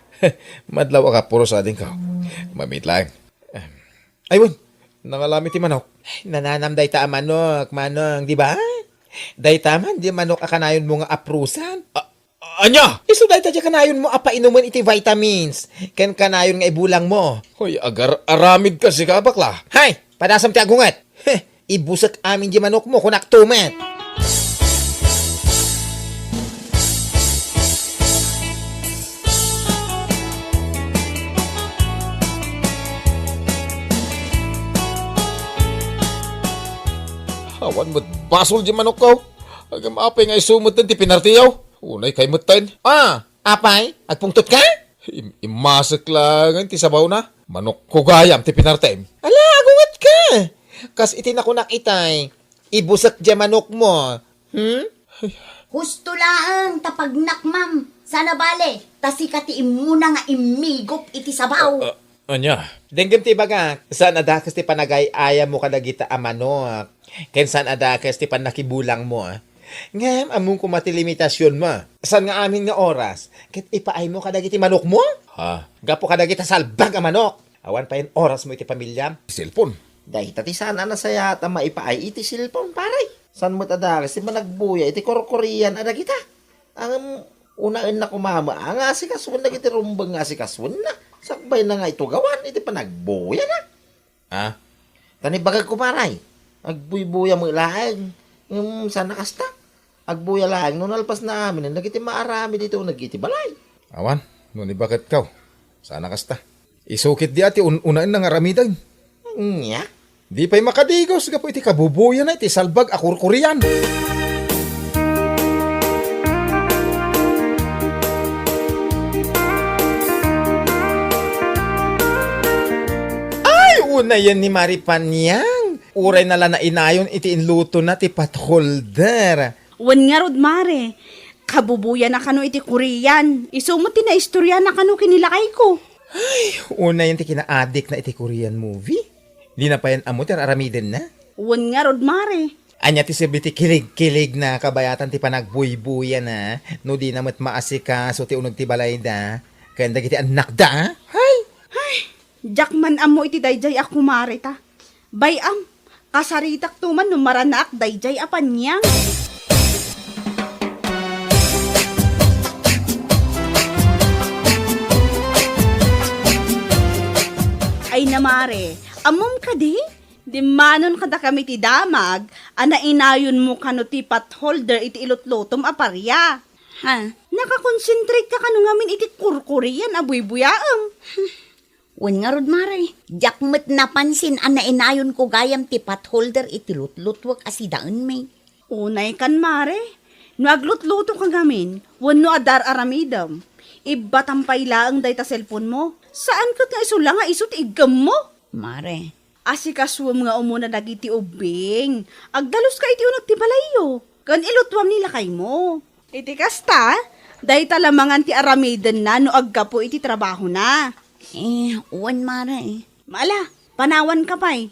Madlaw a kapuros, adingko. Mamit lang. Ay, wen, nangalam iti manok. Nananam dayta a manok, Manong, di ba? Dayta man, di manok a kanayonmo nga aprusan. Ah, Ania? Isu dayta diay kanayonmo a painumen iti vitamins, ken kanayon nga ibulangmo. Hoy, agar-aramid kasi ka, bakla. Hay! Padasam ti agunget! Heh! Ibusek amin diay manokmo, kunakto met! Awan met basol diay manokko. Agam apay nga isu metten ti pinartiyo? Unay kay metten. Ah, apay? Agpungtotka? Im-, immasek laeng ti sabawna. Manokko gayam ti pinartem. Ala, agungetka! Kas iti nakunak itay, ibusek diay manokmo. Hmm? Husto laeng ta pagnakmam. Saan a bale, ta sika ti immuna nga immigup iti sabaw. Ah, ah, Ania? Denggem ti ibagak, saan a dakes ti panagay-ayammo kadagita a manok, ken saan a dakes ti pannakibulangmo. Ngem ammom koma ti limitasionmo. Saan nga amin nga oras ket ipaaymo kadagiti manokmo? Ha? Gapu kadagita salbag a manok. Awan payen orasmo iti pamiliam. Cellphone. Dayta ti saan a nasayaat a maipaay iti cellphone, pare. Saan met a dakes ti managbuya iti kurkurian a dagita? Ngem, unaenna koma met nga asikasuen dagiti rumbeng nga asikasuenna. Sakbayna nga itugawan iti panagbuyana. Ah? Ta naimbagak, pare. Agbuybuya met laeng. Ngem, saan a kasta? Agbuya laeng no nalpasna aminen dagiti maaramid iti uneg iti balay. Awan, no naimbagak. Saan a kasta? Isu ketdi a ti un-, unaenna nga aramiden. Ania? Di pay makadigos gapu iti kabubuyana iti salbag a kurkurian. Ay, unayen ni Mare Panyang. Uray na la nainayon iti inlutona ti pot holder. Wen ngarud, Mare. Kabubuyana kano iti Korean. Isu met ti naistoriana kano ken ni lakayko. Ay, unayen ti kinaadikna iti Korean movie. Dina payen ammo ti ar-aramidenna. Wen ngarud, Mare. Ania ti serbi ti kilig-kiligna kabayatan ti panagbuybuyana no dina met maasikaso ti uneg ti balayda ken dagiti annakda? Hay! Hay! Diak man ammo iti daydiay a kumareta. Bay-am, kasaritakto man no maranaak daydiay a Panyang. Ay na, Mare, ammom kadi? Dimmanon kadakami ti damag a nainayonmo kano ti pot holder iti ilutlutom a paria. Ha? Nakakonsentrate ka kano ngamin iti kurkurian a buybuyaem. Wen ngarud, Mare, diak met napansin a nainayonko gayam ti pot holder iti lutlutwek a sidaenmi. Unay kan, Mare, no aglutluto ka ngamin, wenno adda ar-aramidem, ibbatam pay laeng dayta cellphone mo. Saan ket nga isu la nga isu ti iggemmo. Mare. Asikasuem nga umuna dagiti ubbing. Agdaluska iti uneg ti balayyo, ken ilutuam ni lakaymo. Iti kasta, dayta la mangan ti aramidenna no aggapu iti trabahona. Eh, wen, Mare. Ala, panawanka pay.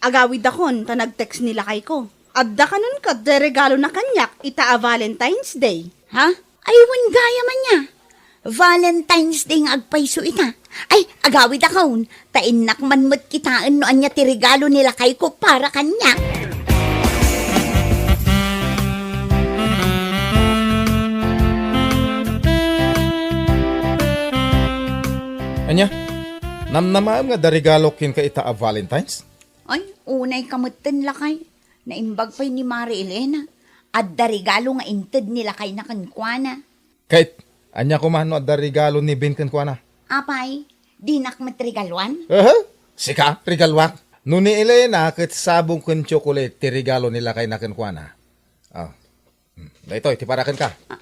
Agawidakon ta nag-text ni lakayko. Adda kanon ket ti regalona kaniak ita a Valentine's Day. Ha? Ay, wen gayam ania. Valentine's Day nga agpayso ita. Ay, agawidakon, ta innak man met kitaen no ania ti regalo ni lakayko para kaniak. Ania? Namnamaem nga adda regalo kenka ita a Valentine's? Ay, unayka metten, lakay. Naimbag pay ni Mare Elena. Adda regalo nga inted ni lakayna kenkuana. Ket, ania koma no adda regalo ni Ben kenkuana? Apay, dinak met regaluan? Aha, sika, regaluak? No ni Elena ket sabong ken tsokolate ti regalo ni lakayna kenkuana. Ah, hmm, daytoy ti para kenka. Ah,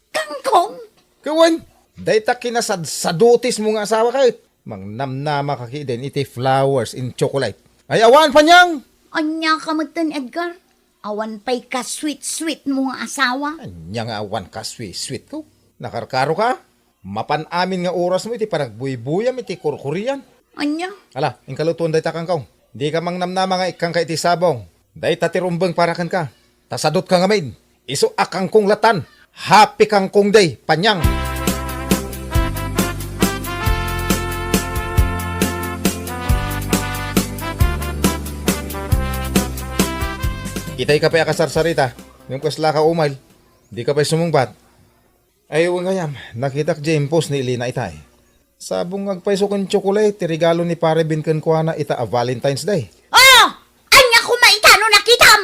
kangkong? Ket wen, dayta kinasadsadutismo nga asawa ket. Mangnamnama ka ketdin iti flowers and chocolate. Ay, awan, Panyang! Ania ka metten, Edgar? Awan pay ka-sweet-sweet mo nga asawa? Ania nga awan ka-sweet-sweet ko? Nakarkaro ka? Mapan amin nga oras mo iti panagbuybuyam iti kurkurian. Ania? Ala, inka lutuon dayta kangkong. Di ka mangnamnama nga ikkangka iti sabong. Dayta ti rumbeng para kenka. Ta sadot ka ngamin. Isu a kangkong latan. Happy Kangkong Day, Panyang! Itay ka pay a kasarsarita, ngem kasla ka umay, di ka pay sumungbat. Ay, wen gayam, nakitak diay post ni Elena itay. Sabong nga agpayso ken tsokolate ti regalo ni Pare Ben kenkuana ita a Valentine's Day. Oh! Ania koma ita no nakitam?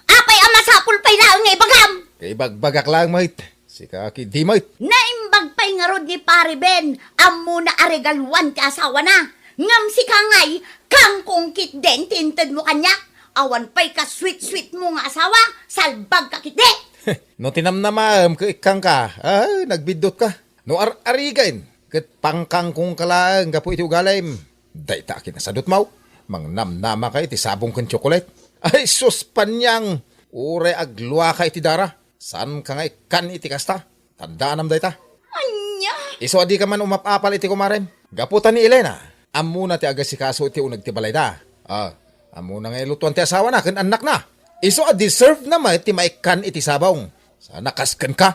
Apay a masapul pay laeng nga ibagam? Kaibagbagak laeng met. Sika ketdi met. Naimbag pay ngarud ni Pare Ben, ammona a regaluan ti asawana. Ngem sika ngay, kangkong ketdin ti intedmo kaniak. Awan pay ka sweet-sweet mo nga asawa, salbag ka ketdi. No tinamnamaem ket ikkangka, ay, nagbiddut ka. No ar-arigen, ket pangkangkongka laeng gapu iti ugalim. Dayta a kinasadutmo, mangnamnama ka iti sabong ken tsokolate. Ay, sus, Panyang! Uray agluaka iti dara, saanka nga ikkan iti kasta. Tandaanam dayta. Ania? Isu a dika man umap-apal iti kumarem. Gapu ta ni Elena, ammona ti agasikaso iti uneg ti balayda. Ah, ammona nga ilutuan ti asawana ken annakna. Isu a deserve na met ti maikkan iti sabong. Sana kas kenka.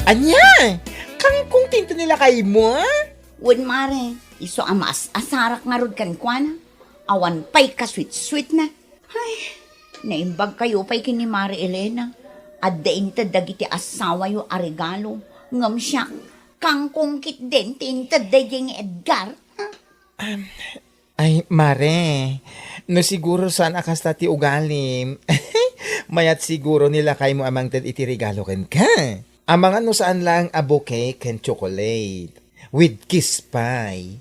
Ania? Kangkong ti inted ni lakaymo, a? Wen, mare, isu a maas-asarak ngarud kenkuana. Awan pay kasweet-sweetna. Ay, naimbagkayo pay ken ni Mare Elena. Adda inted dagiti asawayo a regalo. Ngem siak, kangkong ketdin ti inted daydiay ni Edgar. Ay, mare, no siguro saan a kasta ti ugalim, mayat siguro ni lakaymo a mangted iti regalo kenka. Amangan no saan laeng a bouquet ken chocolate with kiss pay.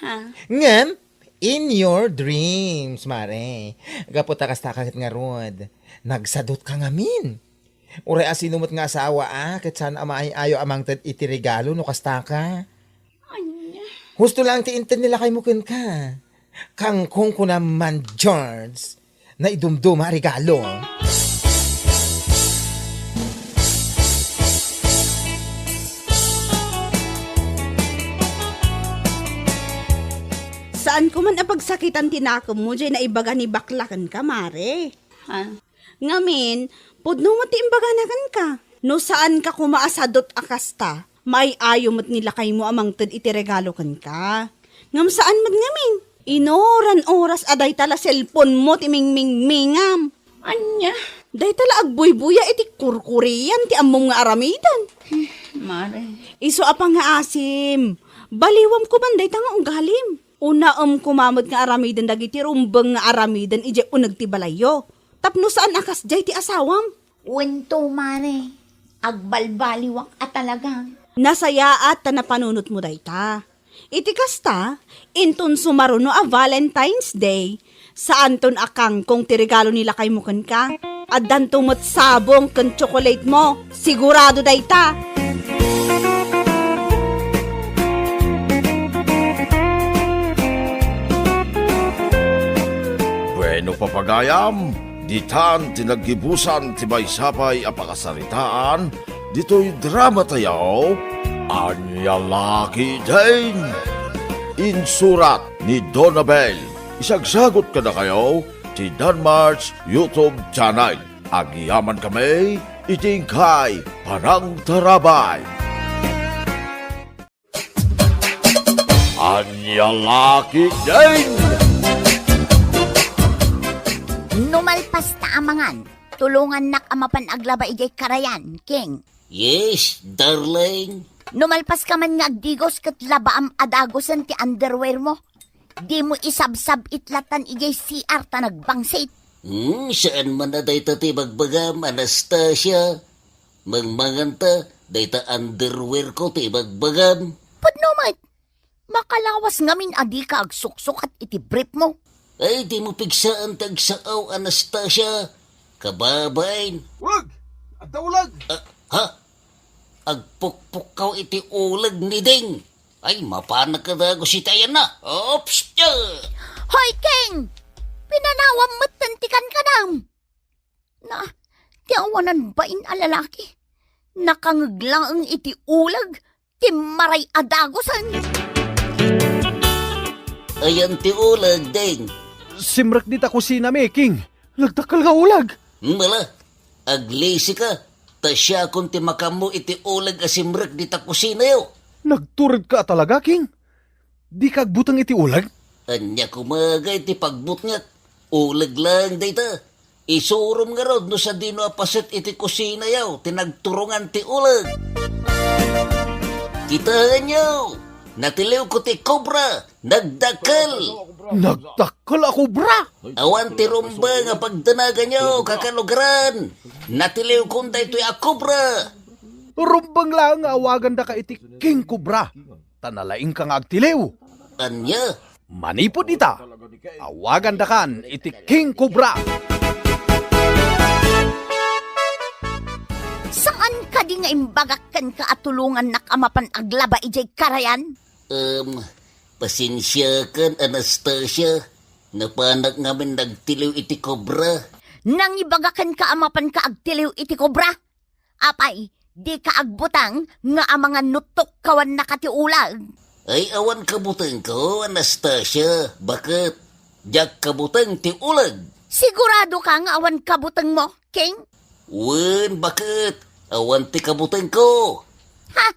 Ha? Ngem, in your dreams, mare. Gapu ta kasta ka ket ngarud, nagsadutka ngamin. Uray a sino met nga asawa a, ket saan a maay-ayo a mangted iti regalo no kasta ka. Ania? Husto laeng ti inted ni lakaymo kenka. Kangkong kuna man, George. Naidumduma a regalo. Saanko man a pagsakitan ti nakemmo, jay naibaga ni bakla kenka, mare. Ha? Ngamin, pudno met ti imbagana kenka. No saanka koma a sadut a kasta, maay-ayo met ni lakaymo a mangted iti regalo kenka. Ngem saan met ngamin. Inoran oras a dayta la cellphone mo ti mingmingmingam. Ania? Dayta la agbuybuya iti kurkurian ti ammom nga aramiden. Mare. Isu a pangngaasim. Baliwam koman dayta nga ugalim. Unaem koma met nga aramiden dagiti rumbeng nga aramiden idiay uneg ti balayyo. Tapno saan a kasdiay ti asawam. Wen to, mare. Agbalbaliwak a talaga. Nasayaat ta napanunotmo dayta. Iti kasta, inton sumaruno a Valentine's Day, saanton a kangkong ti regalo ni lakaymo kenka. Addanto met sabong ken tsokolatemo. Sigurado dayta. Bueno, papagayam, ditan ti naggibusan ti maysa pay a pakasaritaan ditoy dramatayo, Ania La Ketdin. Insurat ni Donabel. Isagsagut kadakayo ti Danmart's YouTube channel. Agyamankami iti inkay panangtarabay. Ania La Ketdin! No malpas ta a mangan, tulongannak a mapan aglaba idiay karayan, King. Yes, darling. No malpas ka man nga agdigos ket labaam a dagosen ti underwear mo. Dimo isabsab-it latan idiay C R ta nagbangsit. Hmm, saan man a dayta ti bagbagam, Anastasia. Mangmanganta, dayta underwear ko ti bagbagam. Pudno met, makalawas ngamin a dika agsuksukat iti brief mo. Ay, dimo pigsaan ti agsao, Anastasia. Kababain. Ulag! Adda ulag! Ah, ha? Agpukpukkaw iti ulag ni Ding. Ay, mapanak ka dago si tayan na. Oops! Hoy, King! Pinanawam met ti kankanam. Na, ti awanan bain a lalaki. Nakangeg laeng iti ulag ti maray a dagosen. Ayan ti ulag, Ding. Simrek dita kusina mi, King. Nagdakkel nga ulag. Mala, aglisi ka. Ta siakon ti makammo iti ulag a simrek dita kusinayo. Nagtured ka talaga, King. Dika agbuteng iti ulag? Ania koma ngay ti pagbutngek? Ulag laeng dayta. Isurom ngarud no sadino a paset iti kusinayo ti nagturongan ti ulag. Kitaenyo, natiliwko ti kobra, nagdakkel. Nagdakkel a kobra? Awan ti rumba nga pagdanaganyo, kakalugaran. Natiliwkon daytoy a kobra. Rumbeng laeng nga awagandaka iti King Cobra. Ta nalaingka nga agtiliw. Ania? Manipud ita, awagandakan iti King Cobra. Saan kadi nga imbagak kenka a tulongannak a mapan aglaba idiay karayan? Em, pasensiakan, Anastasia. Napanak ngamin nagtiliw iti kobra. Nangibaga kenka a mapanka agtiliw iti kobra? Apay, dika agbutang nga amangan no tukkawannaka ti ulag? Ay, awan kabutengko, Anastasia. Baket, diak kabuteng ti ulag. Sigurado ka nga awan kabutengmo, King? Wen, baket. Awan ti kabutengko. Ha?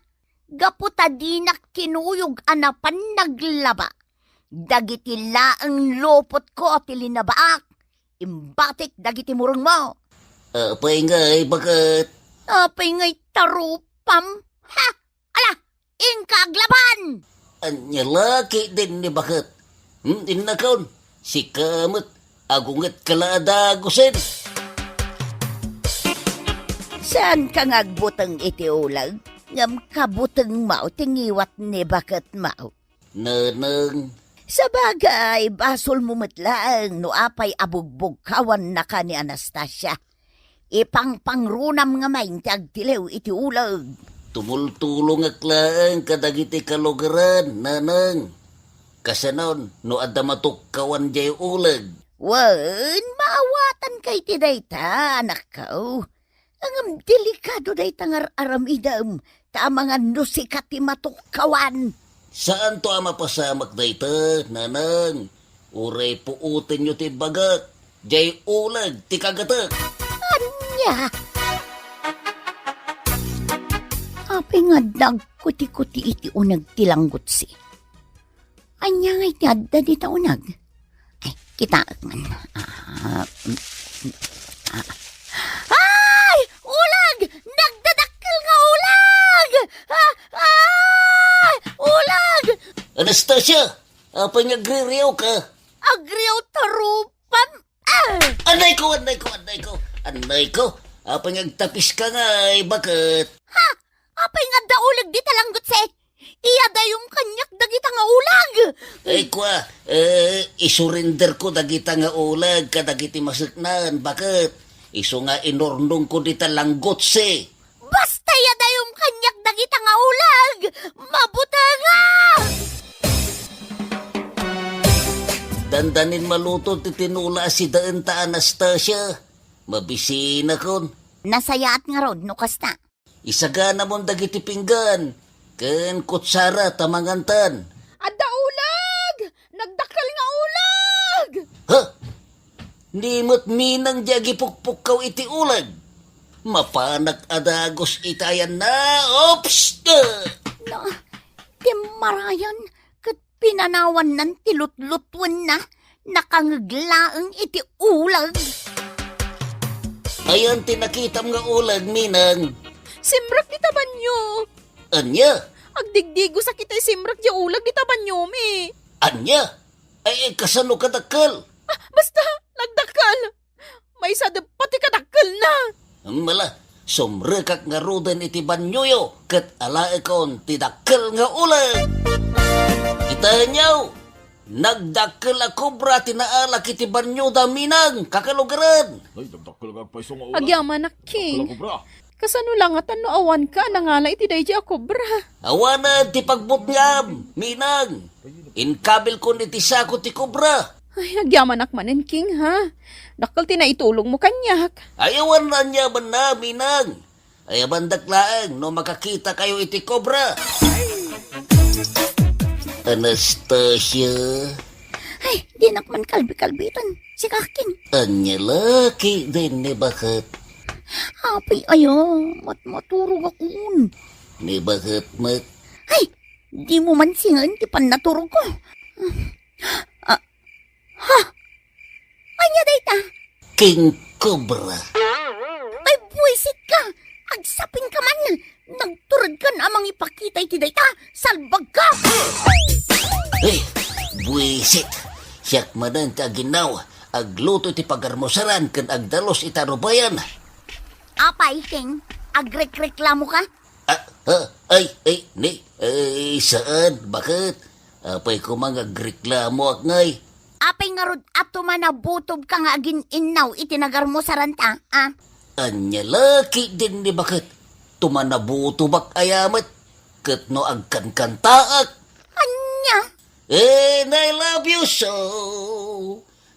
Gapu ta dinak kinuyog a napan naglaba, dagiti laeng lupotko ti linabaak, imbatik dagiti murengmo. Apay ngay, baket? Apay ngay tarupam? Ha? Ala, inka aglaban! Ania la ketdin ni baket? Hmm, innakon, sika met, agungetka la a dagusen. Saanka nga agbuteng iti uleg, ngem kabutengmo ti ngiwat ni baketmo. Neneng. Sabagay, basolmo met laeng no apay a bugbugkawannaka ni Anastasia. Ipangpangrunam ngamin ti agtiliw iti uleg. Tumultulongak laeng kadagiti kalugaran, Neneng. Kasanon no adda matukkawan diay uleg? Wen, maawatanka iti dayta, anakko. Ngem delikado dayta nga ar-aramidem, ta amangan no sika ti matukkawan. Saanto a mapasamak dayta, Neneng. Uray puotenyo ti imbagak. Diay uleg ti kagatek. Ania? Apay nga adda agkutikuti iti uneg ti langgutsi? Ania ngay ti adda dita uneg? Ay, kitaek man. Ah, mm, mm, ah. Ay! Uleg! Nagdadakkel nga uleg! Ah, ay! Uleg! Anastasia! Apay nga agririawka? Agriaw tarupam? Ah! Anay ko, anay ko, anay ko! Anay ko! Apay nga agtapiska ngay, baket? Ha? Apay nga adda uleg dita langgutsi? Iyadayom kaniak dagita nga uleg. Ay, kua, eh, isurenderko dagita nga uleg kadagiti maseknan, baket? Isu nga inurnongko dita langgutsi. Basta iyadayom kaniak dagita nga uleg, mabutengak! Dandanin maluto ti tinola a sidaenta, Anastasia. Mabisinakon. Nasayaat ngarud no kasta. Isaganamon dagiti pinggan ken kutsara ta mangantan. Adda uleg! Nagdakkel nga uleg! Ha? Ni met Minang ti agipukpukkaw iti uleg. Mapanak a dagus iti ayanna. Oops! Ah! Na, timmarayan ket pinanawannan ti lutlutuenna, nakangeg laeng iti uleg. Ayan ti nakitam nga uleg, Minang? Simrek dita banio. Ania? Agdigdigosak iti simrek ti uleg dita baniomi. Ania? Ay, ay, kasano kadakkel? Ah, basta, nagdakkel. Maysa deppa ti kadakkelna. Mala, sumrekak ngaruden iti banioyo ket alaekon ti dakkel nga uleg. Kitaenyo, nagdakkel a kobra ti naalak iti banioda, Minang, kakalugaran. Ay, nagdakkel nga agpayso nga uleg. Agyamanak, King. Dakkel a kobra. Kasano la ngatan no awanka a nangala iti daydi a kobra? Awanen ti pagbutngam, Minang. Inkabilkon iti sako ti kobra. Ay, agyamanak manen, King, ha? Dakkel ti naitulongmo kaniak. Ay, awan aniamanna, Minang. Ayabandak laeng no makakitakayo iti kobra. Anastasia. Ay, dinak man kalbi-kalbitan. Sika, King. Ania la ketdin ni baket? Apay aya, mat-, maturogakon. Ni baket met. Ay, dimo man singem ti pannaturogko. Ah, ha? Ania dayta? King Cobra. Ay, buisitka! Agsapingka man! Nagturedkan a mangipakita iti dayta! Salbagka! Eh, buisit! Siak manen ti aginnaw, agluto iti pagarmusaran ken agdalus iti arubayan. Apay, King, agrekreklamoka? Ah, ah, ay, ay, ni, ay, saan? Baket? Apay koma nga agreklamoak ngay? Apay ngarud a tumanabutobka nga agin-innaw iti nagarmusaranta, a? Ania la ketdin ni baket? Tumanabutobak aya met? Ket no agkankantaak? Ania? And I love you so.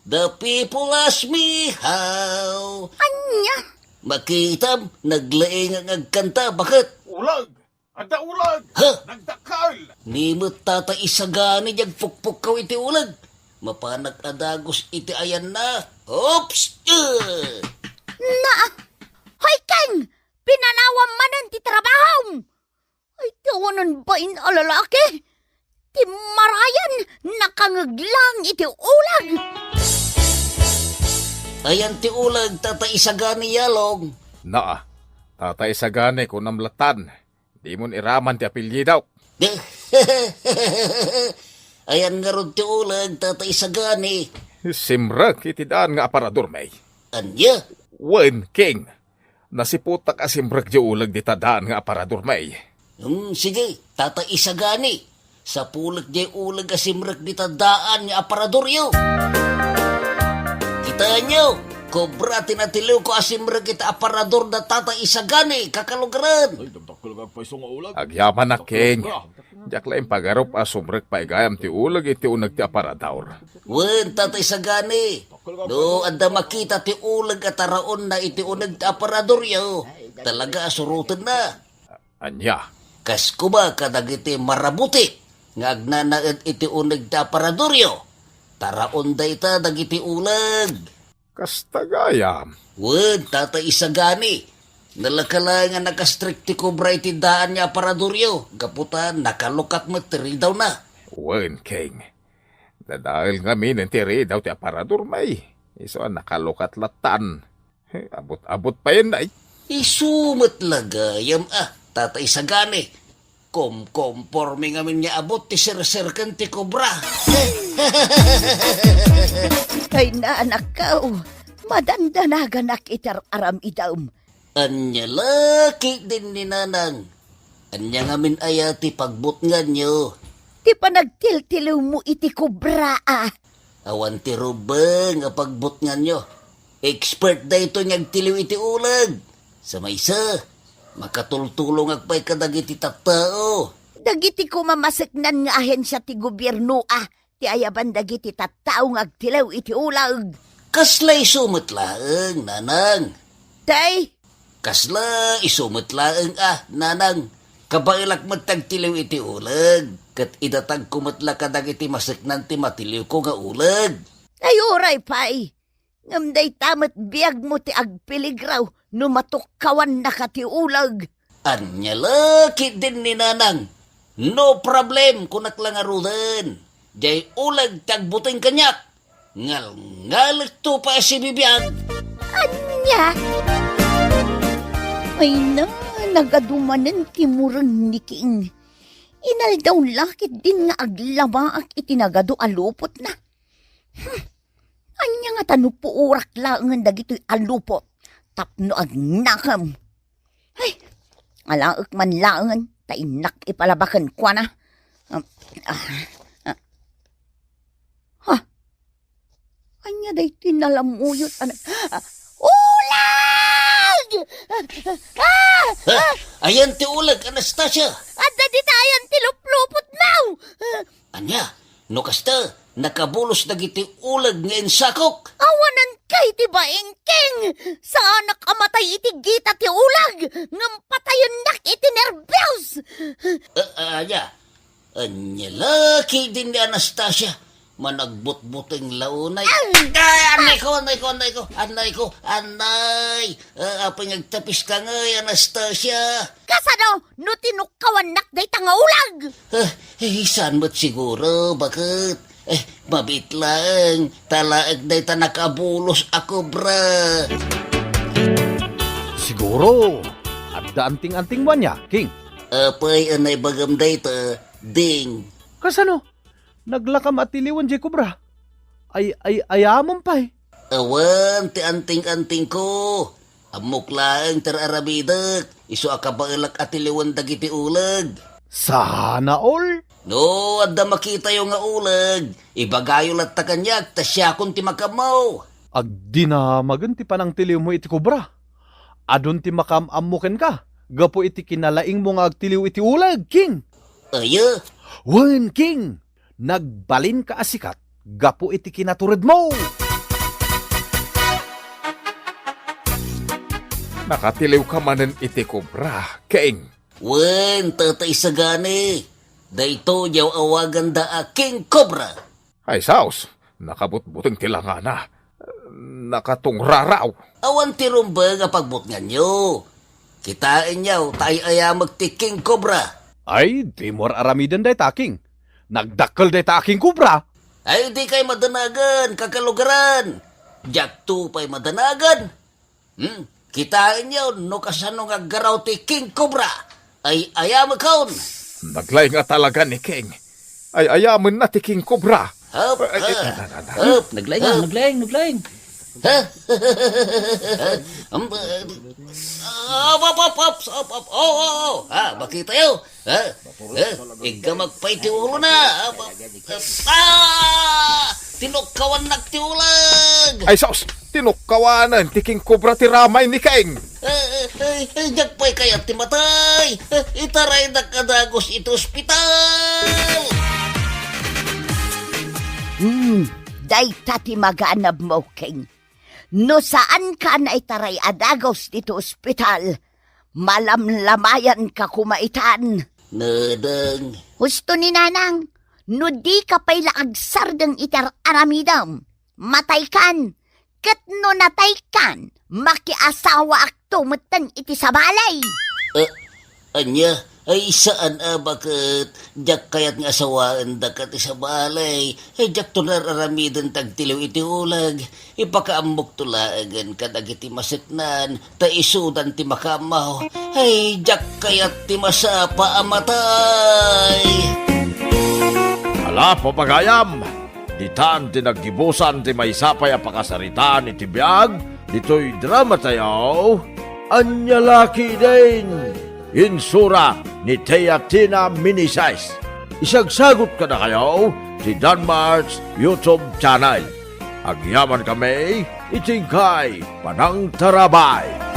The people ask me how. Ania? Makitam, naglaing nga agkanta, baket? Ulag! Adda ulag! Ha? Nagdakkel! Ni met tata isagani diay agpukpukkaw iti ulag. Mapanak a dagus iti ayanna. Oops! Eh! Na, hoy, King! pinanawam manen ti trabahom. Ay, ti awanan bain a lalaki, ti marayan nakangeglang iti ulag. Ayan ti ulag, Tata Isagani, Yalong. Naa, Tata Isagani, kunam latan. Dimon iraman ti apelyidok. Ayan ngarud ti ulag, Tata Isagani. Simrek iti daan nga aparadormi. Ania? Wen, King. Nasiputak a simrek diay uleg dita daan nga aparadormi. Hmm, sige, Tata Isagani. Sapulek diay uleg a simrek dita daan nga aparadoryo. Kitaenyo, kobra ti natiliwko a simrek iti aparador da Tata Isagani, kakalugaren. Ay, dakkel nga agpayso nga uleg. Agyamanak, King. Diak la impagarup a sumrek pay gayam ti uleg iti uneg ti aparador. Wen, Tata Isagani, no adda makita ti uleg a taraonna iti uneg ti aparadoryo, talaga a surotenna. Ania? Kas koma kadagiti marabutik nga agnanaed iti uneg ti aparadoryo, taraon dayta dagiti uleg. Kasta gayam. Wen, Tata Isagani, nalaka laeng a nakastrek ti kobra iti daan nga aparadoryo, gapu ta nakalukat met ti ridawna. Wen, King. Nadael ngamin ti ridaw ti aparadormi. Isu a nakalukat latan. He, abot-abot payen, ay. Isu met la gayam a, Tata Isagani. Kumkomporme ngamin nga abot ti serserken ti kobra. Ay, nanakko, madandanaganak iti ar-aramidem. Ania la ketdin ni Nanang? Ania ngamin aya ti pagbutnganyo? Ti panagtiltiliwmo iti kobra a. Awan ti rumbeng a pagbutnganyo. Expert daytoy nga agtiliw iti uleg. Sa maysa, makatultulongak pay kadagiti tattao. Dagiti koma maseknan nga ahensia ti gobierno a ti ayaban dagiti tattao nga agtiliw iti uleg. Kasla isu met laeng, Nanang. Tay? Kasla isu met laeng a, Nanang. Kabaelak met ti agtiliw iti uleg, ket idatagko met la kadagiti maseknan ti matiliwko nga uleg. Ay, uray pay. Ngem dayta met biagmo ti agpeligraw no matukkawannaka ti uleg. Ania la ketdin ni Nanang? No problem, kunak la ngaruden. Diay uleg ti agbuteng kaniak. Ngalngalekto pay a sibibiag. Ania? Ay na, nagadu manen ti mureng ni King. Inaldaw la ketdin nga aglamaak iti nagadu a lupotna. Hmm. Ania ngata no puorak laengen dagitoy a lupot tapno agnakem? Ay, alaek man laengen ta innak ipalabaken kuana. Ah, ah, ah. Ha? Ania daytoy nalamuyot a na-, ah, uleg! Ah! Ah! Ayan ti uleg, Anastasia! Adda dita ayan ti luplupotmo! Ania? No kasta, nakabulos dagiti uleg nga insakok. Awanan kay ti baing, King! Saanak a matay iti gita ti uleg, ngem patayennak iti nerbios! Ah, ah, ania? Ania la ketdin ni Anastasia? Managbutbuteng la unay. Ay! Ay, anay ko, anay ko, anay ko, anay ko, anay! Ah, apay nga agtapiska ngay, Anastasia? Kasano no tinukkawannak dayta nga uleg? Ah, eh, saan met siguro, baket? Eh, mabiit laeng, talaek dayta nakabulos a kobra. Siguro, adda anting-antingmo ania, King? Apay a naibagam dayta, Ding? Kasano? Naglakam a tiliwen diay kobra. Ay, ay, ayamon pay. Awan ti anting-antingko. Ammok laeng ti ar-aramidek. Isu a kabaelak a tiliwen dagiti uleg. Sana all. No, adda makitayo nga uleg, ibagayo latta kaniak ta siakon ti makammo. Agdinamagen ti panangtiliwmo iti kobra. Adun ti makaam-ammo kenka gapu iti kinalaingmo nga agtiliw iti uleg, King. Aya? Wen, King. Nagbalinka a sikat gapu iti kinaturedmo. Nakatiliwka manen iti kobra, King. Wen, Tata Isagani. Daytoy diay awaganda a King Cobra. Ay, saos, nakabutbuteng ti langana. Nakatungraraw. Awan ti rumbeng a pagbutnganyo. Kitaenyo ta ay-ayamek ti King Cobra. Ay, dimo ar-aramiden dayta, King. Nagdakkel dayta a King Cobra. Ay, dikay madanagan, kakalugaran. Diakto pay madanagan. Hmm? Kitaenyo no kasano nga aggaraw ti King Cobra. Ay-ayamekon. Naglaing a talaga ni King. Ay-ayamenna ti King Cobra. Hup, Ay, ay, ah, na, na, na. Hup, Naglaing, ah, ah. Naglaing, naglaing. Ha? Um, ah, up, up, up, up, up, up. Oh, oh, oh. Ah, bakitayo. Ha? Ha? Iggamak pay ti ulona. Ah, ah, ah! Tinukkawannak ti uleg. Ay, sus! Tinukkawanen ti King Cobra ti ramay ni King. Eh, eh, eh, eh, diak pay kayat ti matay. Eh, itaraydak a dagus iti ospital. Hmm, dayta ti maganabmo, King. No saanka a naitaray a dagus ditoy ospital, malamlamayanka koma itan. Nadeng. Husto ni Nanang, no dika pay la agsardeng iti ar-aramidem, mataykan. Ket no nataykan, makiasawaakto metten iti sabali. Eh, ania? Ay, saan a baket. Diak kayat nga asawaendaka ti sabali. Ay, diakto ar-aramiden ti agtiliw iti uleg. Ipakaammokto laengen kadagiti maseknan, ta isudan ti makaammo. Ay, diak kayat ti masapa a matay. Ala, papagayam! Ditan ti naggibusan ti maysa pay a pakasaritaan iti biag ditoy drama tayo, Ania La Ketdin, insura ni Teatina Meneses. Isagsagut kadakayo ti Danmar's YouTube channel. Agyamankami iti inkay panangtarabay.